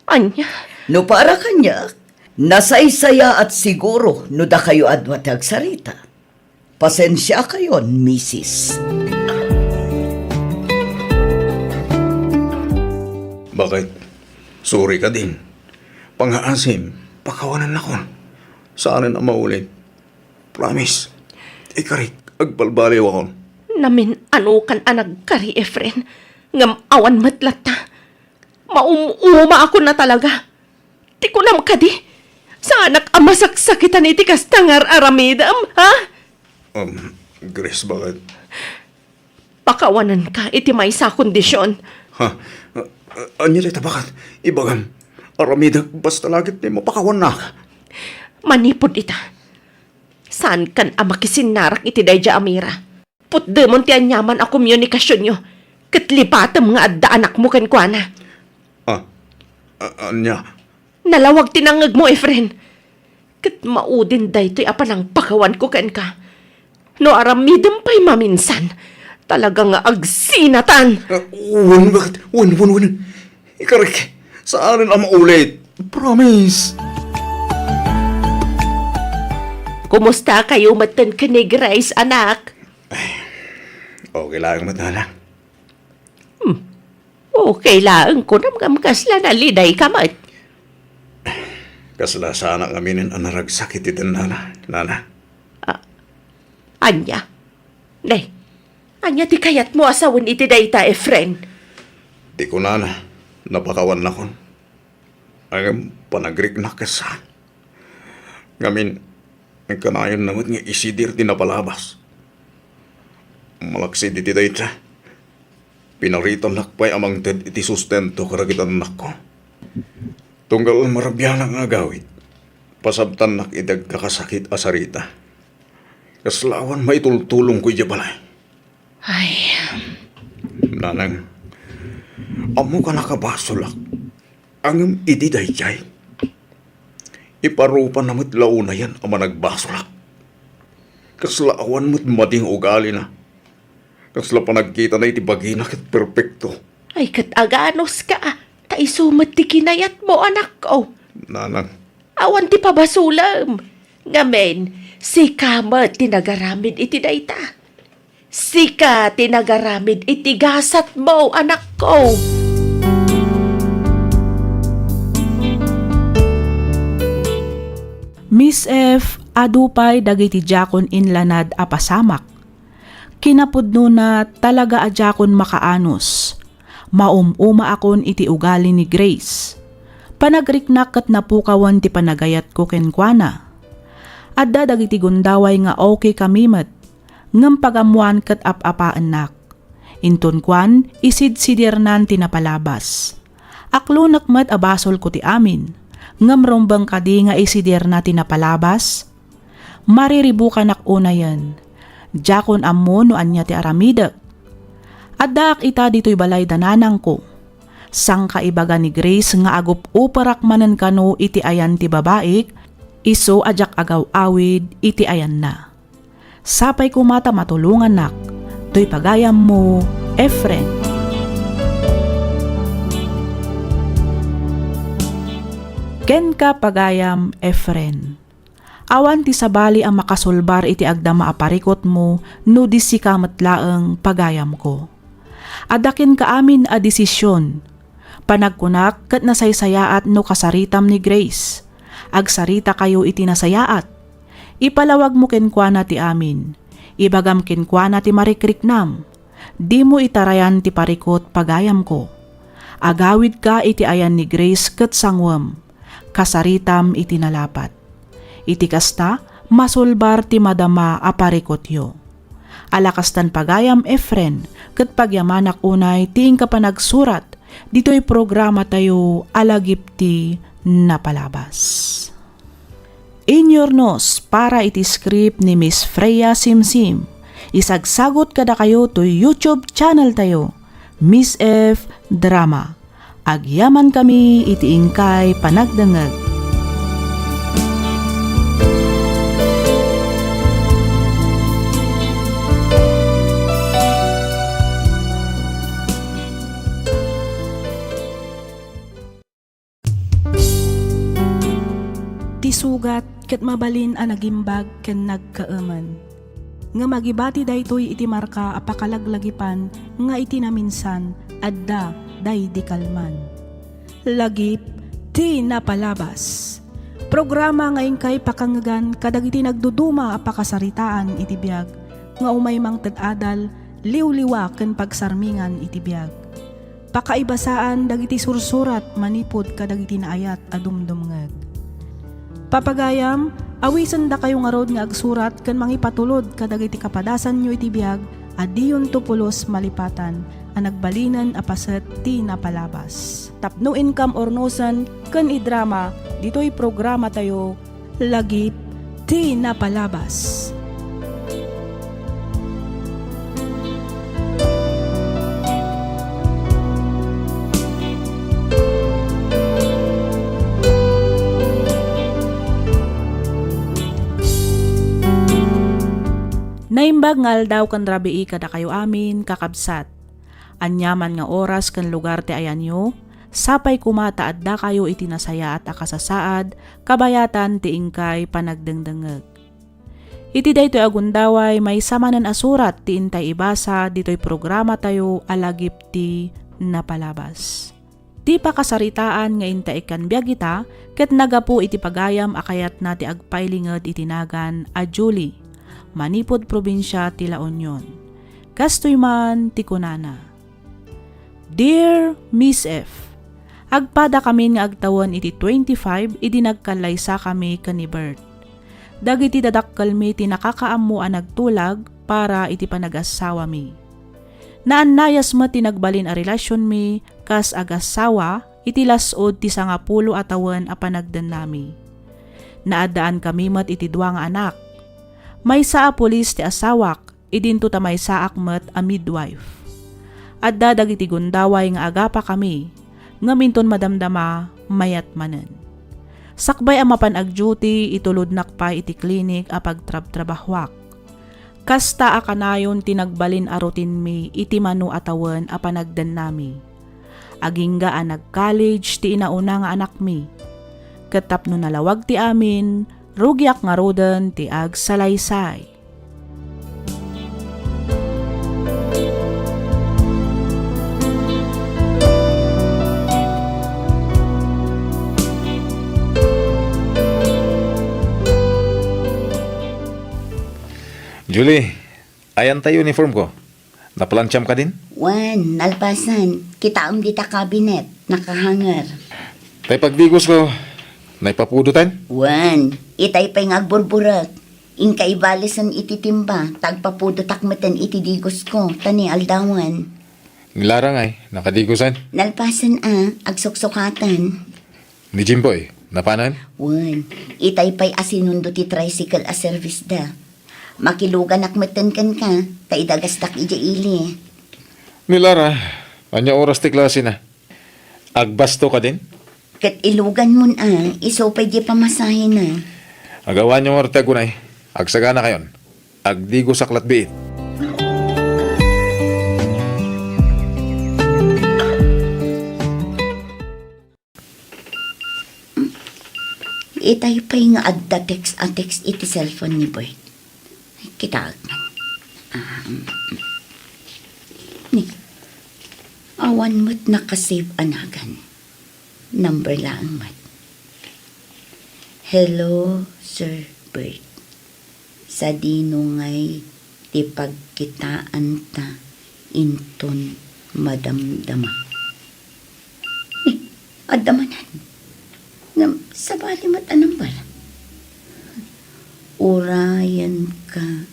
Ania? No para kaniak, nasaysayaat siguro no dakayo a dua ti agsarita. Pasensiakayon, misis. Baket? Sorry kadin. Pangngaasim, pakawanannakon. Saanen a maulit. Promise. Ikarik, agbalbaliwakon. Namin-anokan a nagkari, Efren. Ngem awan met latta. Maum-umaakon a talaga. Ti kunam kadi, saanak a masaksakitan iti kasta nga ar-aramidem, ha? Um, Grace, baket? Pakawanenka iti maysa a kondision. Ha? A-, a-, ania dayta, baket? Ibagam, aramidek basta la ket ti mapakawannak. Manipud ita, saankan a makisinnarak iti daydiay a Mira. Putdemon ti aniaman a komunikasionyo, ket lipatem nga adda anakmo kenkuana. Ah, a-, ania? Nalawag ti nangngegmo, Efren. Ket maudin daytoy a panangpakawanko kenka. No aramidem pay maminsan, talaga nga agsinatan. Ah, wen, wen, wen, wen, wen. Ikarek, saanen a maulit. Promise. Kumusta kayo metten ken ni Grace, anak? Ay, okay lang met, nana. Hmm. Okay laeng kunam ngem kasla naliday ka met. Kasla saanak ngamin a naragsak iti tennana, nana. Ah, ania? Nay, ania ti kayatmo a sawen iti dayta, Efren? Ti kunana, napakawannakon. Ngem panagriknak ket saan. Ngamin, kanayonna met nga isidir ti napalabas. Malaksid iti dayta, pinaritannak pay a mangted iti sustento kadagiti annakko. Tunggal marabianak nga agawid, pasabtannak iti agkakasakit a sarita. Kasla awan maitultulongko idiay balay. Ay. Nanang, ammok a nakabasolak. Ngem iti daydiay, iparupanna met la unayen a managbasolak. Kasla awan met madi nga ugalina. Kasla panagkitana iti bagina ket perpekto. Ay, ket aganuska, ta isu met ti kinayatmo, anakko. Nanang. Awan ti pabasolem. Ngamin, sika met ti nagaramid iti dayta. Sika ti nagaramid iti gasatmo, anakko. Miss F, adu pay dagiti diakon inlanad a pasamak. Kinapudnona, talaga a diakon makaanus. Maum-umaakon iti ugali ni Grace. Panagriknak ket napukawen ti panagayatko kenkuana. Adda dagiti gundaway nga okay kami met, ngem pagammoan ket ap-apaennak. Inton kuan, isidsidirnan ti napalabas. Aklonek met a basolko ti amin, ngem rumbeng kadi nga isidirna ti napalabas? Mariribukanak unayen. Diakon ammo no ania ti aramidek. Addaak ita ditoy balay da nanangko. Sangkaibaga ni Grace nga agup-uperak manen kano iti ayan ti babaik, isu a diak agaw-awid iti ayanna. Sapay koma ta matulongannak, toy pagayammo, Efren. Kenka, pagayam Efren. Awan ti sabali a makasulbar iti agdama a parikutmo no di sika met laeng, pagayamko. Adda kenka amin a desisyon. Panagkunak ket nasaysayaat no kasaritam ni Grace. Agsaritakayo iti nasayaat. Ipalawagmo kenkuana ti amin. Ibagam kenkuana ti marikriknam. Dimo itarayan ti parikut, pagayamko. Agawidka iti ayan ni Grace ket sanguem. Kasaritam iti nalapat. Iti kasta, masulbar ti madama a parikutyo. Ala kastan, pagayam Efren, ket pagyamanak unay ti inka panagsurat ditoy programatayo a Lagip ti Napalabas. Inyurnos para iti script ni Miss Freya Simsim. Isagsagut kadakayo toy YouTube channel tayo, Miss F Drama. Agyamankami iti inkay panagdengngeg. Ti sugat ket mabalin a nagimbag ken nagkaemen. Ngem agibati daytoy iti marka a pakalaglagipan nga iti naminsan, adda daydi kalman. Lagip ti Napalabas. Programa nga inkay pakangngegan kadagiti nagduduma a pakasaritaan iti biag nga umay mangted adal, liwliwa ken pagsarmingan iti biag. Pakaibasaan dagiti sursurat manipud kadagiti naayat a dumdumngeg. Papagayam, awisendakayo ngarud nga agsurat ken mangipatulod kadagiti kapadasanyo iti biag a diyonto pulos malipatan a nagbalinen a paset ti napalabas. Tapno inkam urnosen ken idrama ditoy programatayo, Lagip ti Napalabas. Naimbag nga aldaw ken rabii kadakayo amin, kakabsat. Aniaman nga oras ken lugar ti ayanyo, sapay koma ta addakayo iti nasayaat a kasasaad kabayatan ti inkay panagdengdengngeg. Iti daytoy a gundaway, maysa manen a surat ti intay ibasa ditoy programatayo a Lagip ti Napalabas. Ti pakasaritaan nga inta ikkan biag ita ket nagapu iti pagayam a kayatna ti agpailinged iti nagan a Julie, manipud probinsia ti La Union. Kastoy man ti kunana, "Dear Miss F, agpadakamin nga agtawen iti twenty-five idi nagkallaysakami ken ni Bert. Dagiti dadakkelmi ti nakakaammo a nagtulag para iti panagassawami. Naannayas met ti nagbalin a relasionmi kas agassawa iti las-ud ti sangapulo a tawen a panagdennami. Naaddaankami met iti dua nga anak. Maysa a pulis ti asawak, idinto ta maysaak met a midwife. Adda dagiti gundaway nga agapakami, ngem inton madamdama, mayat manen. Sakbay a mapan agduty, itulodnak pay iti klinik a pagtrabtrabahuak. Kasta a kanayon ti nagbalin a routine-mi iti mano a tawen a panagdennami. Agingga a nag-college ti inauna nga anakmi. Ket tapno nalawag ti amin, rugiak ngaruden ti agsalaysay." Julie, ayan tayo uniform ko. Naplantsaam kadin? Wen, nalpasen. Kitaem dita cabinet, nakahanger. Tay pagdigos ko, naipapudotan? Wen, itay pay nga agburburek. Inka ibalisen iti timba, ta agpapudotak meten iti digos ko, ta ni aldawen. Ni Lara ngay, nakadigosan? Nalpasen a, agsuksukatan. Ni Jimboy, napanan? Wen, itay pay a sinundo ti tricycle a service da. Makiluganak meten kenka, ta idagasdak idiay ili. Ni Lara, ania oras ti klasena? Agbasto kadin? Ket iluganmon a, isu pay di pamasahena. Agawanyo ngarud ti agunay. Agsaganakayon. Agdigosak latbiit. Itay pay nga adda text a text iti cellphone ni Bert. Kitaek man. Ah, mm, mm. Ni, awan met nakasave a nagan. Number laeng met. "Hello, Sir Bert. Sadino ngay ti pagkitaanta inton madamdama?" Eh, adda manen. Ngem sabali met a number. "Urayenka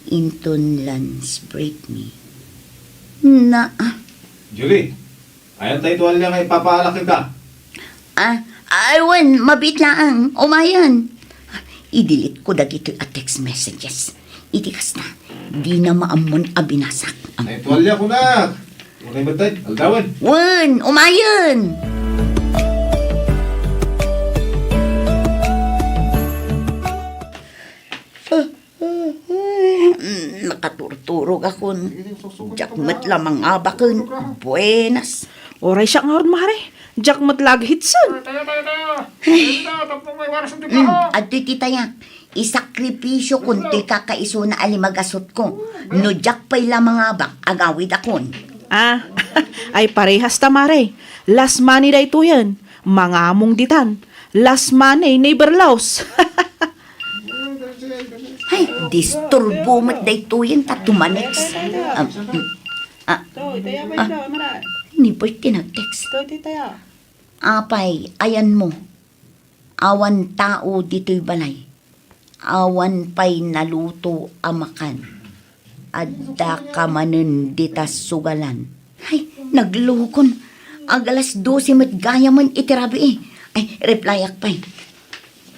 inton lunch break mi." Na, ah. Julie, ayan tay tuwalya nga ipapaalak kenka? Ah, ay, wen, mabiit laeng. Umayen. I-delete ko dagitoy a text messages. Iti kasta, dina maammon a binasak. Ay, tuwalya ko na. Unay met tay, aldawen. Wen, umayen. Ah, Mm, nakaturturog akon. Diak met la mangabaken. Buenas. Uray siak ngarud, mare. Diak met la aghitsen. Tayo, tayo, tayo. Ay. Tayo, tapno may warasen ti Mm, trabaho. Adtoy ti tayak. Isakripisyo kon toy kakaisuna a limagasutko. No diak pay la mangabak, agawid akon. Ah, ay parehas ta, mare. Last money daytoyen. Mangamong ditan. Last money, never lost. Ay, disturbo met daytoyen ta tumanex. Ah, mm, ah, ah, ni Bert ti nag-text. Apay, ayanmo. Awan tao ditoy balay. Awan pay naluto a makan. Addaka manen dita sugalan. Ay, naglukon. Ag alas dose met gayamen iti rabii. Ay, replyak pay.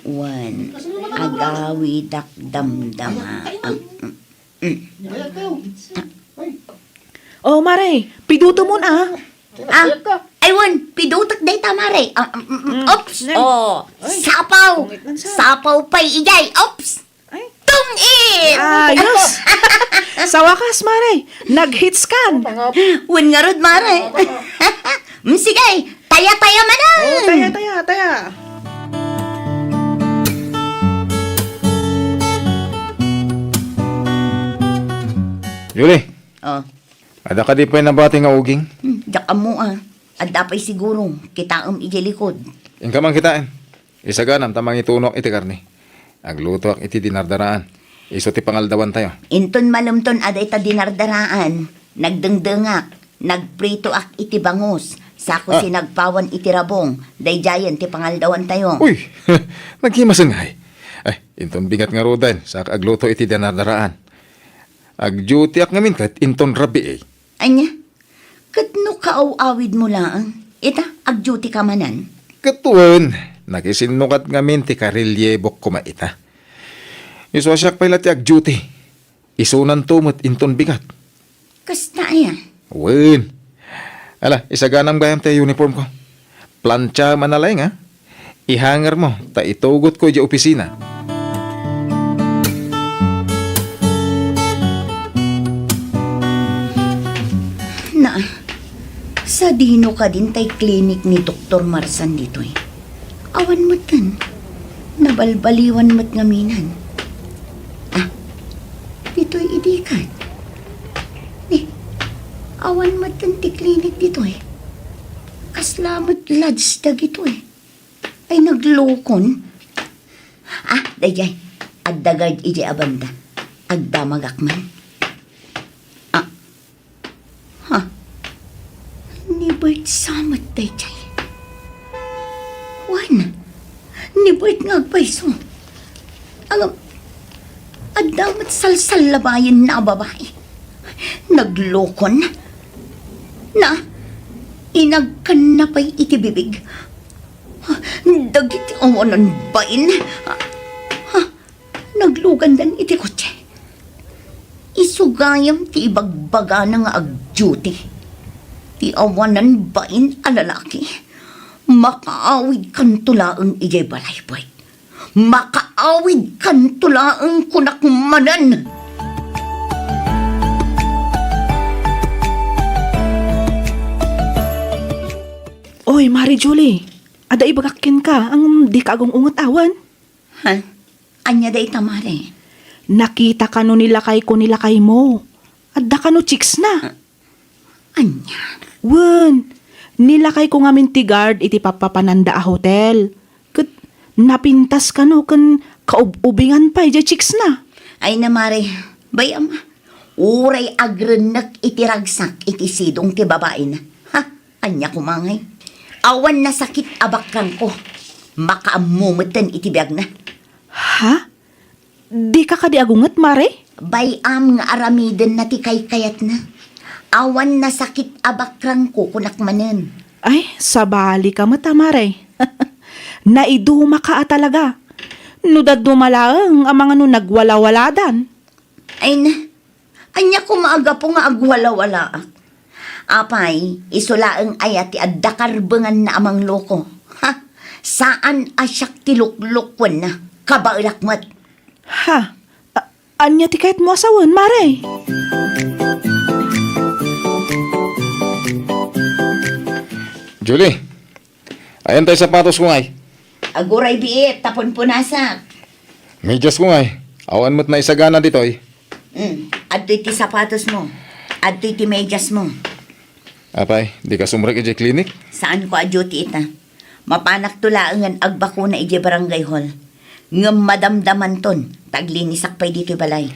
Wen, agawidak damdama. Am, mm, mm. Oh, mare, pidutomon a. Ah, ay, wen, pidutek dayta, mare. Ah, mm, mm, mm. Oops. Oh, sapaw. Sapaw pay idiay. Oops. Ay. Tungit! Ayos! Sa wakas, Mare, nag-hits kan. Wen ngarud, Mare. Mm, sige, taya-taya manen. Oh, taya, taya, taya. Julie. Oh. Adda kadi pay nabati nga uging? Hmm, diak ammo a. Adda pay siguro, kitaem idiay likod. Inka man kitaen. Isaganam ta mangitunoak iti karne. Aglutoak iti dinardaraan. Isu ti pangaldawantayo. Inton malemton a dayta dinardaraan, nagdengdengak, nagpritoak iti bangus, sako Ah. sinagpawan iti rabong, daydiayen ti pangaldawantayo. Uy! Naghimasen ngay. Ay, inton bigat ngaruden, saka agluto iti dinardaraan. Agdutiak ngamin ket inton rabii. Ania? Ket no kaaw-awidmo laeng, ita, agdutika manen? Ket wen, nakisinnukat ngamin ti karelyebok koma ita. Isu a siak pay la ti agduti. Isunanto met inton bigat. Kasta aya? Wen. Ala, isaganam gayam ti uniformko. Plantiam a nalaing, a. Ihangermo ta itugotko idiay opisina. Na, sadino kadin tay klinik ni Doktor Marsan ditoy? Awan metten. Nabalbaliwan met ngaminen. Ah, ditoy idi ket. Ni, awan metten ti klinik ditoy. Kasla met lodge dagitoy. Ay, naglokon. Ah, daydiay. Adda guard idiay a banda. Agdamagak man. Ah. Ha? Ni Bert sa met daydiay. Wen, ni Bert nga agpayso. Ngem, adda met salsallabayenna a babai. Naglokon. Na, inagkanna pay iti bibig. Dagiti awanan bain. Ha? Naglugandan iti kotse. Isu gayam ti ibagbagana nga agduti. Ti awanan bain a lalaki, makaawidkanto laeng idiay balay, Bert. Makaawidkanto laeng, kunak manen. Oy, Mare Julie, adda ibagak kenka, ngem dika agung-unget awan? Ha? Ania dayta, Mare? Nakita kano ni lakayko ni lakaymo. Adda kano chicks na. Ania? Wen, ni lakayko ngamin ti guard iti pappapananda a hotel. Ket napintas kano ken kaub-ubingan pay diay chicks na. Ay na, Mare, bay-am a. Uray agrennek iti ragsak iti sidong ti babaina. Ha? Ania koma ngay? Awan nasakit a bakrangko. Makaammo metten iti biagna. Ha? Dika kadi agunget, Mare? Bay-am nga aramidenna ti kaykayatna. Awan nasakit a bakrangko, kunak manen. Ay, sabalika met a, Mare. Naidumaka a talaga. No dadduma laeng a mangano nagwalawaladan. Ay na, ania koma a gapu nga agwalawalaak? Apay, isu laeng aya ti adda karbenganna a mangloko? Ha? Saan a siak ti luklokuenna. Kabaelak met. Ha? A-, ania ti kayatmo a sawen, Mare? Julie, ayan tay sapatosko ngay? Aguray biit, ta punpunasak. Mediasko ngay. Awan met naisagana ditoy. Mm, adtoy ti sapatosmo. Adtoy ti mediasmo. Apay, dika sumrek idiay klinik? Saanko a duty ita. Mapanakto laengen agbakuna idiay barangay hall. Ngem madamdamanton, ta aglinisak pay ditoy balay.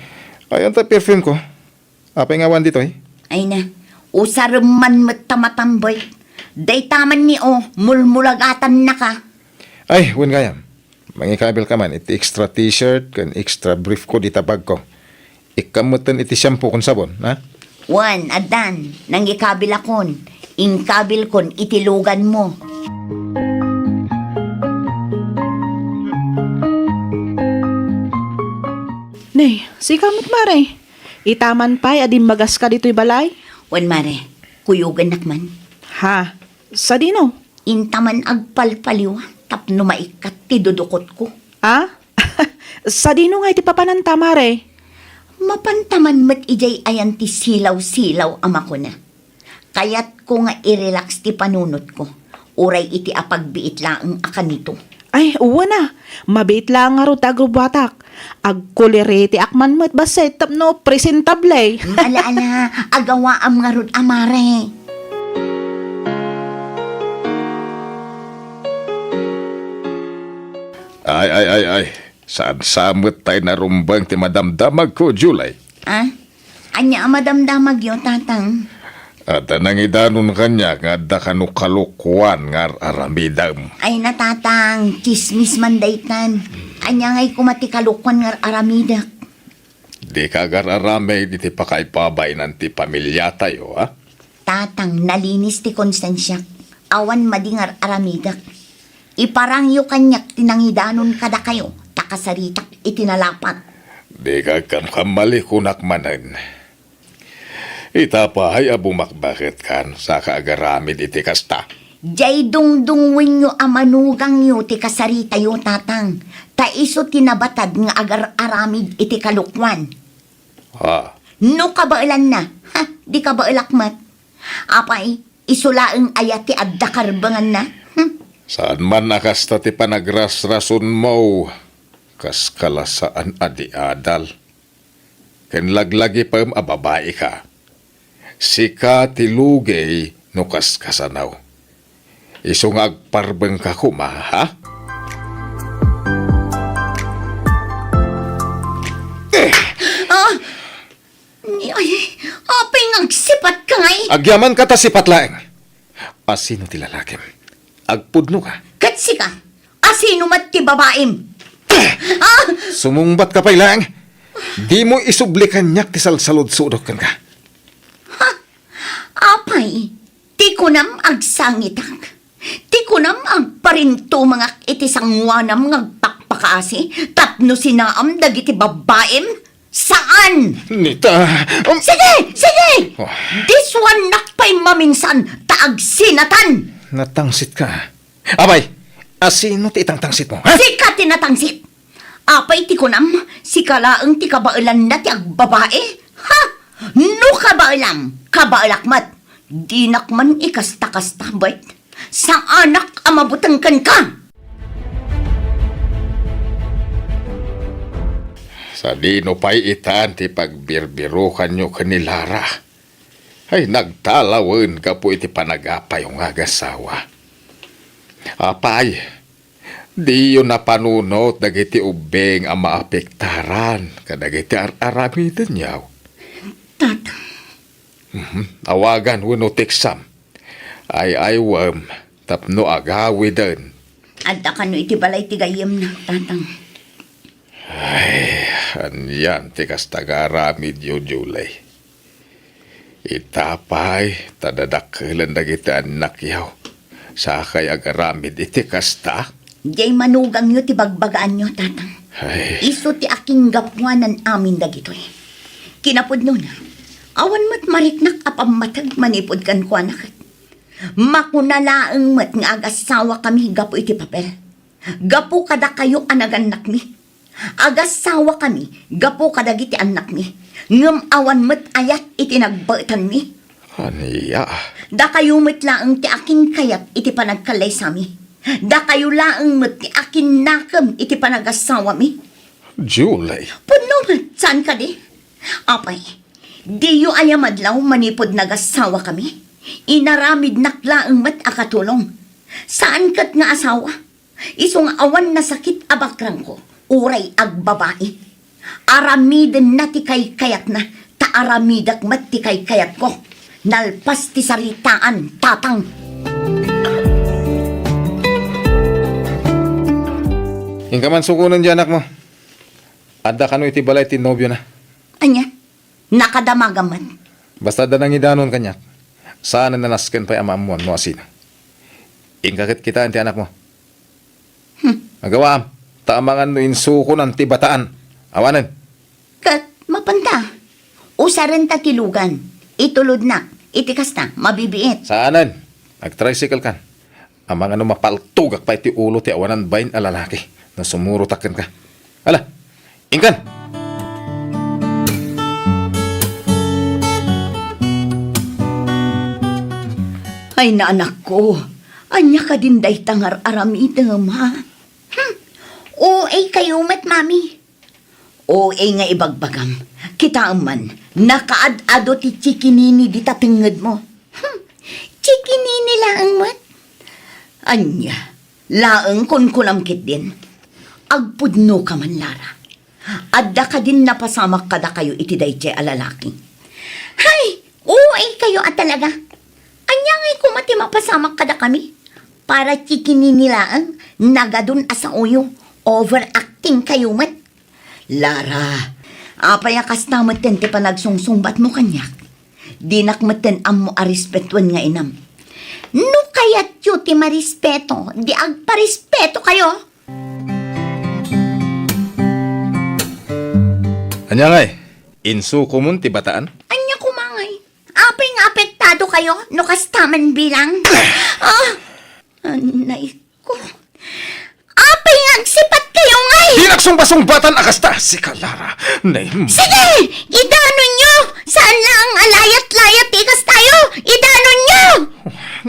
Ayan tay perfumeko. Apay nga awan ditoy? Ay na, usarem man met ta matambay. Dayta man ni, o, mulmulagatannaka. Ay, wen gayam. Mangikabilka man iti extra t-shirt ken extra briefko dita bagko. Ikkam metten iti shampoo ken sabon, ha? Wen, addan, nangikabilakon. Inkabilkon iti luganmo. Ne, sika met, Mare. Ita man pay a dimmagaska ditoy balay? Wen, Mare. Kuyogennak man. Ha? Sadino? Inta man agpalpaliw tapno maikkat ti dudukotko. Ah? Sadino nga iti papananta, Mare? Mapanta man met idiay ayan ti silaw-silaw a makuna. Kayatko nga i-relax ti panunotko. Uray iti apagbiit laeng a kanito. Ay, wen a. Mabiit laeng ngarud ti agrubbuatak. Agkuleretiak man met bassit tapno presentable. Ala, ala, agawaam ngarud a, Mare. Ay, ay, ay, ay. Saan sa met tay narumbeng ti madamdamagko, Julie? Ah? Ania a madamdamagyo, Tatang? Adda nangidanon kaniak nga adda kano kalokuan nga ar-aramidem. Ay na, Tatang, tsismis man daytan. Ania ngay koma ti kalokuan nga ar-aramidek? Dika agar-aramid iti pakaibabainan ti pamiliatayo, ha? Tatang, nalinis ti konsensiak. Awan madi nga ar-aramidek. Iparangyo kaniak ti nangidanon kadakayo, ta kasaritak iti nalapat. Dika agkamkamali, kunak manen. Ita pay a bumakbaketkan, saka agaramid iti kasta. Diay dungdungngoenyo a manugangyo ti kasaritayo, Tatang, ta isu ti nabatad nga agar-aramid iti kalokuan. Ah. No kabaelanna, ha, di kabaelak met. Apay, isu laeng aya ti adda karbenganna? Hmm? Saan man a kasta ti panagrasrasonmo, kas kalasaan a di adal. Ken laglagipem a babaika. Sika ti lugey no kaskasano. Isu nga agparbengka koma, ha? Ah! Ay, apay nga agsipatka ngay? Agyamanka ta sipat laeng. Asino ti lalakim? Agpudnoka? Ket sika, asino met ti babaim? Ah! Sumungbatka pay laeng. Dimo isubli kaniak ti salsaludsodek kenka. Ha? Apay, ti kunam agsangitak? Ti kunam agparintumengak iti sangoanam nga agpakpakaasi tapno sinaam dagiti babaim? Saan! Nita, um, Sige! Sige! Oh. Disuannak pay maminsan ta agsinatan! Natangsitka. Apay, asino ti itangtangsitmo, ha? Sika ti natangsit! Apay ti kunam, sika laeng ti kabaelanna ti agbabae? Ha? No kabaelam, kabaelak met. Dinak man ikasta-kasta, Bert. Saanak a mabuteng kenka! Sadino pay itan ti pagbirbirokanyo ken ni Lara? Ay, nagtalawen gapu iti panagapayo nga agasawa. Apay, diyo napanunot dagiti ubbing a maapektaran kadagiti ar-aramidenyo. Tata. Mhm. Awagan wenno teksam. Ay-aywem tapno agawiden. Adda kano iti balay ti gayyemna, Tatang. Ay, anian ti kasta nga aramidyo, Julie? Ita pay, ta dadakkelen dagiti annakyo. Sakay agaramid iti kasta? Diay manugangyo ti bagbagaanyo, Tatang. Ay. Isu ti akinggapuanan amin dagitoy. Kinapudnona, awan met mariknak a pammateg manipud kenkuana ket. Makuna laeng met nga agasawakami gapu iti papel. Gapu kadakayo a nagannakmi. Agasawakami gapu kadagiti annakmi. Ngem awan met ayat iti nagbaetanmi. Ania? Dakayo met laeng ti akinkayat iti panagkallaysami. Dakayo laeng met ti akinnakem iti panagasawami. Julie. Pudno met, saan kadi? Apay, diyo aya madlaw manipud nagasawakami? Inaramidnak laeng met a katulong. Saan ket nga asawa. Isu nga awan nasakit a bakrangko, uray agbabai. Aramidenna ti kaykayatna, ta aramidek met ti kaykayatko. Nalpas ti saritaan, Tatang. Inka man sukonen ti anakmo. Adda kano iti balay ti nobiona. Ania? Nakadamagam met. Basta adda nangidanon kaniak, saanen a nasken pay a maammuan no asino. Inka ket kitaen ti anakmo. Hmm. Agawaam, ta amangan no insukonan ti bataan. Awanen. Ket mapanta, usarenta ti lugan, itulodnak, iti kasta, mabibiit. Saanen. Agtricycle kan. Amangan no mapaltogak pay ti ulo ti awanan bain a lalaki no sumurotak kenka. Ala, Inkan! Ay, naanakko, ania kadin dayta nga ar-aramidem, ha? Hmm. O A kayo met, Mami. O A nga ibagbagam. Kitaem man, nakaad-ado ti chikinini dita tengngedmo. Hmm. Chikinini laeng met? Ania, laeng kunkunam ketdin? Agpudnoka man, Lara. Adda kadin napasamak kadakayo iti daytoy a lalaki? Hay! O A kayo a talaga. Ania ngay koma ti mapasamak kadakami? Para chikinini laeng, nagadun a saoyo, overacting kayo met. Lara, apay a kasta metten ti panagsungsungbatmo kaniak? Dinak metten ammo a respetuen nga inam. No kayatyo ti marespeto, di agparespeto kayo. Ania ngay? Insukomon ti bataan? Ania koma ngay? Apay nga apektado kayo no kasta man bilang? Ah! Anay ko. Apay nga agsipat kayo ngay? Dinak sungbasungbatan a kasta. Sika, Lara. Nay. Sige! Idanonyo! Saan laeng a layat-layat ti ikastayo? Idanonyo!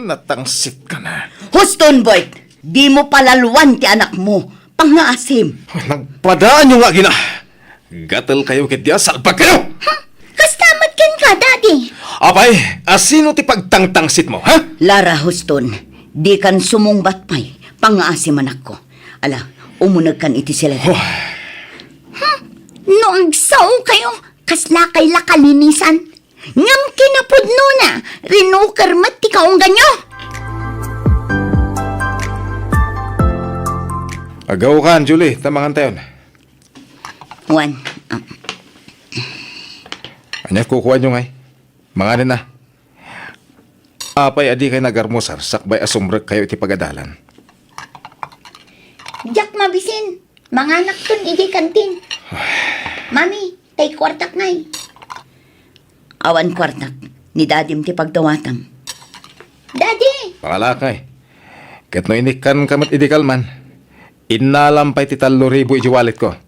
Natangsit ka na. Huston, Bert! Dimo palaluan ti anakmo. Pangngaasim. Nagpadaanyo nga agina. Gatel kayo ket dia salbag kayo! Ha? Kasta met kenka, Daddy? Apay, asino ti pagtangtangsitmo, ha? Lara, Huston, dikan sumungbat pay. Pangngaasim, anakko. Ala, umunegkan iti siled. Oh. Hmm, no agsao kayo, kasla kay la kalinisan? Ngem kinapudnona, rinuker met ti kaungganyo. Agaw kan, Julie, ta mangantayon. Wen, um, Ania kukuanyo ngay? Manganen na. Apay a dikay nagarmusar sakbay a sumrekkayo iti pagadalan? Diak mabisin. Manganakton idi kantin. Mami, tay kuartak ngay. Awan kuartak. Ni Dadim ti pagdawatam. Daddy! Pangalakay. Ket no inikkanka met idi kalman, innalam pay ti tallo ribu iti walletko.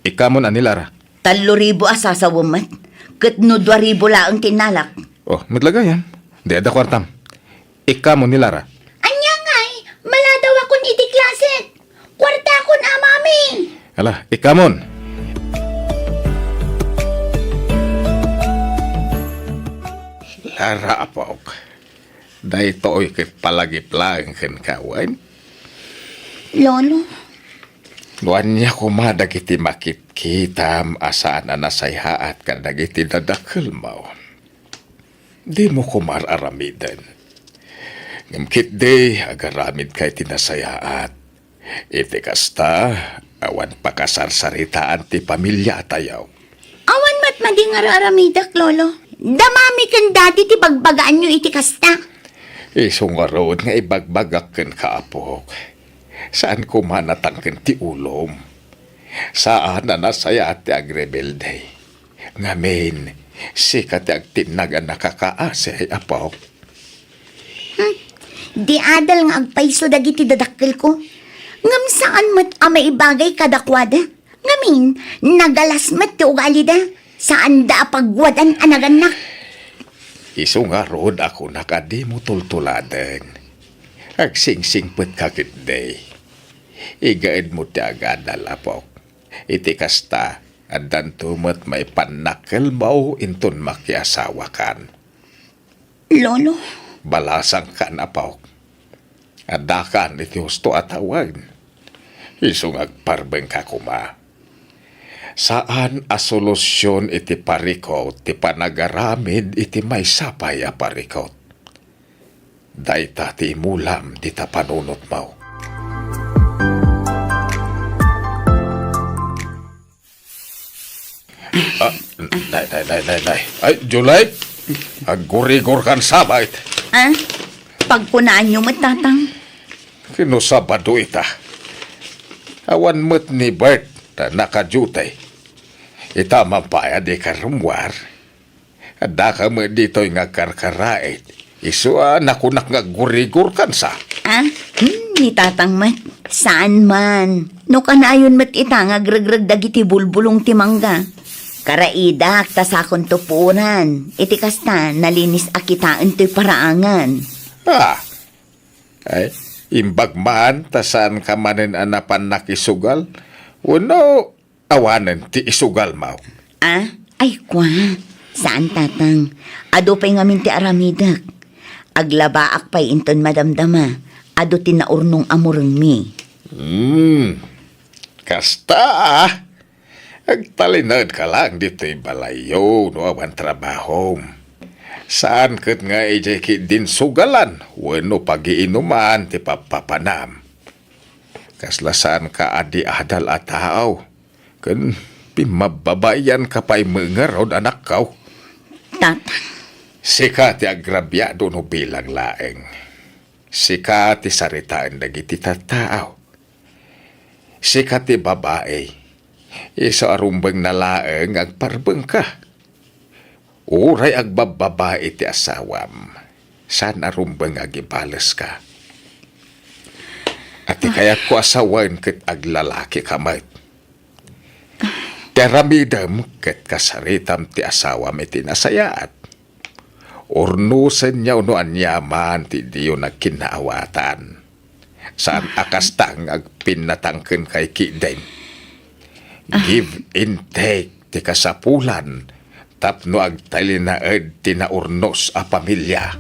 Ikkamon a ni Lara. Tallo ribu a sasawem met, ket no dua ribu laeng ti innalak. Oh, met la gayam. Di adda kuartam. Ikkamon ni Lara. Ania ngay? Maladawakon iti klasek. Kuartakon a, Mami. Ala, ikkamon. Lara, apok. Daytoy ket palagip laeng kenka wen? Lolo. No ania koma dagiti makitkitam a saan a nasayaat kadagiti dadakkelmo, dimo koma ar-aramiden. Ngem ketdi, agaramidka iti nasayaat. Iti kasta, awan pakasarsaritaan ti pamiliatayo. Awan met madi nga ar-aramidek, Lolo. Da Mami ken Daddy ti bagbagaanyo iti kasta. Isu ngarud nga ibagbagak kenka, apok. Saan koma natangken ti ulom. Saan a nasayaat ti agrebelde. Ngamin, sika ti agtinnag a nakakaasi, apok. Hmm, di adal nga agpayso dagiti dadakkelko. Ngem saan met a maibagay kadakuada. Ngamin, nagalas met ti ugalida. Saanda a pagwadan a nagannak. Isu ngarud a kunak a dimo tultuladen. Agsingsingpetka ketdi. Igaedmo ti agadal, apok. Iti kasta, addanto met maipannakkelmo inton makiasawakan. Lolo. Balasangkan, apok. Addakan iti husto a tawen. Isu nga agparbengka koma. Saan a solusion iti parikut ti panagaramid iti maysa pay a parikut. Dayta ti imulam dita panunotmo. Ah, nay, nay, nay, nay, nay. Ay, July, aggurigor kan sabait. Ah? Pagkunaanyo met, Tatang? Kino Sabado ita. Awan met ni Bert ta naka-duty. Ita man pay a dika rummuar. Addaka met ditoy nga agkarkaraid. Isu a nakunak nga aggurigor kansa. Ah? Hmm, ni Tatang met. Saan man. No kanayon met ita nga agregreg dagiti bulbulong ti mangga. Karaidak, ta sakonto puoran. Iti kasta, nalinis a kitaen toy paraangan. Ah, ay, imbag man, ta saanka manen a napan nakisugal? Wenno awanen ti isugalmo? Ah, ay, kua. Saan, Tatang. Adu pay ngamin ti aramidek. Aglabaak pay inton madamdama. Adu ti naurnong a murengmi. Hmm. Kasta, ah. Agtalinaedka lang ditoy balayyo no awan trabahom. Saan ket nga idiay ketdin sugalan wenno pagiinuman ti pappapanam. Kasla saanka a di adal a tao, ken pimmababaianka pay met ngarud, anakko. Tatang. Sika ti agrabiado no bilang laeng. Sika ti saritaen dagiti tattao. Sika ti babai. Isu a rumbengna laeng nga agparbengka. Uray agbabbabai ti asawam, saan a rumbeng nga agibaleska. A ti kayatko a sawen ket aglalakika met. Ti aramidem ket kasaritam ti asawam iti nasayaat. Urnosenyo no aniaman ti diyo nagkinnaawatan. Saan a kasta nga agpinnatang kenka ketdin. Give and take ti kasapulan tapno agtalinaed ti naurnos a pamilia.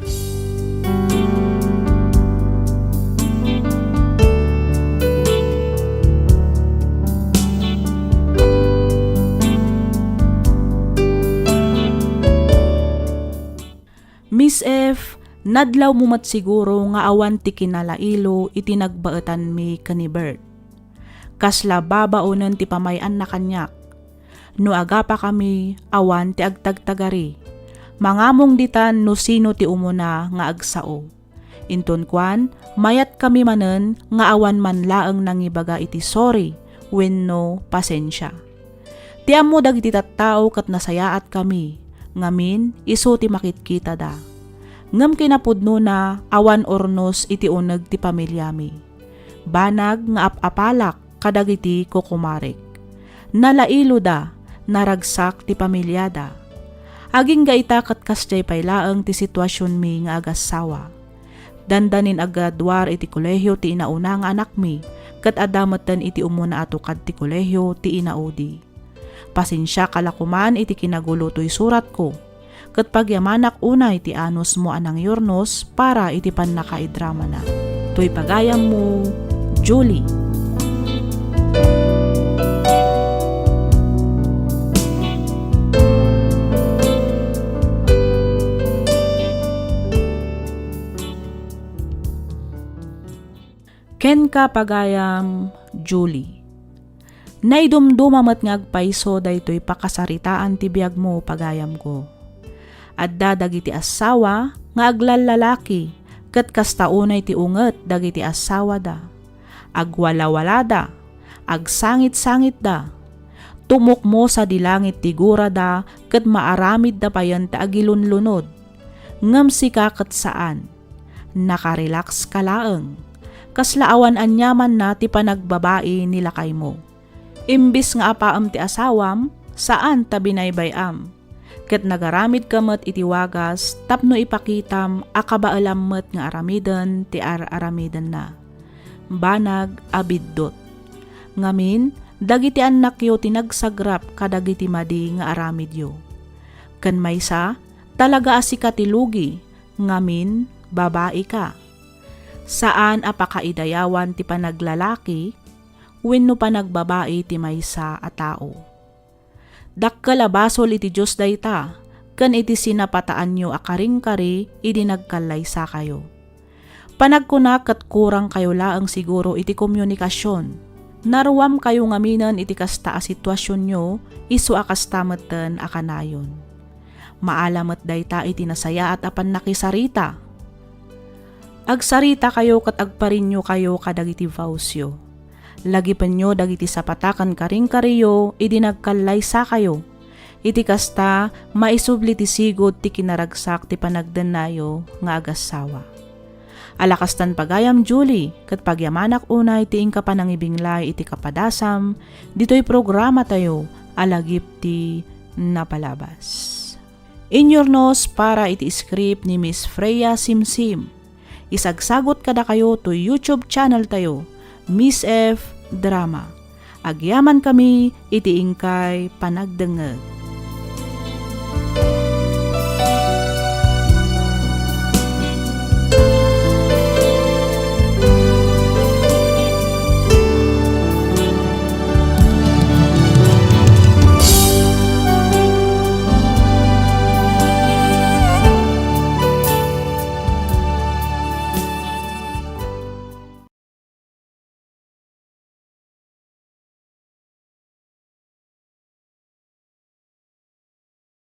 Miss F, nadlawmo met siguro nga awan ti kinalailo iti nagbaetanmi ken ni Bert. Kasla babaonen ti pamay-anna kaniak. No agapakami, awan ti agtagtagari. Mangamong ditan no sino ti umuna nga agsao. Inton kuan, mayatkami manen nga awan man laeng nangibaga iti sorry wenno pasensia. Ti ammo dagiti tattao ket nasayaatkami, ngamin isu ti makitkitada. Ngem kinapudnona, awan urnos iti uneg ti pamiliami. Banag nga ap-apalak kadagiti kukumarek. Nalailoda, naragsak ti pamiliada. Agingga ita ket kasdiay pay laeng ti situasionmi nga agassawa. Dandanin aggraduar iti kolehio ti inauna nga anakmi, ket adda metten iti umuna a tukad ti kolehio ti inaudi. Pasensiaka la koman iti kinagulo toy suratko, ket pagyamanak unay ti anusmo a nangyurnos para iti pannakaidramana. Toy pagayammo, Julie. Kenka, pagayam Julie. Naidumduma met nga agpayso daytoy pakasaritaan ti biagmo, pagayamko. Adda dagiti assawa nga aglallalaki, ket kasta unay ti unget dagiti assawada. Agwalawalada, agsangitsangitda. Tumukmo sadi langit ti gurada, ket maaramidda payen ti agilunlunod. Ngem sika ket saan. Nakarelax ka laeng. Kasla awan aniamanna ti panagbabai ni lakaymo. Imbis nga apaem ti asawam, saan ta binaybay-am. Ket nagaramidka met iti wagas tapno ipakitam a kabaelam met nga aramiden ti ar-aramidenna. Banag a biddut. Ngamin, dagiti annakyo ti nagsagrap kadagiti madi nga aramidyo. Ken maysa, talaga a sika ti lugi, ngamin, babaika. Saan a pakaidayawan ti panaglalaki wenno panagbabai ti maysa a tao. Dakkel a basol iti Dios dayta, ken iti sinapataanyo a karingkari idi nagkallaysakayo. Panagkuna ket kurangkayo laeng siguro iti komunikasion. Naruamkayo ngaminen iti kasta a situasionyo, isu a kasta metten a kanayon. Maala met dayta iti nasayaat a pannakisarita. Agsaritakayo ket agpariniokayo kadagiti vowsyo. Lagipenyo dagiti sapata ken karingkariyo idi nagkallaysakayo. Iti kasta, maisubli ti sigud ti kinaragsak ti panagdennayo nga agassawa. Ala kastan pagayam, Julie, ket pagyamanak unay ti inka panangibinglay iti kapadasam ditoy programatayo a Lagip ti Napalabas. Inyurnos para iti script ni Miss Freya Simsim. Isagsagot kadakayo to YouTube channel tayo, Miss F Drama. Agyaman kami iti inkay panagdengngeg.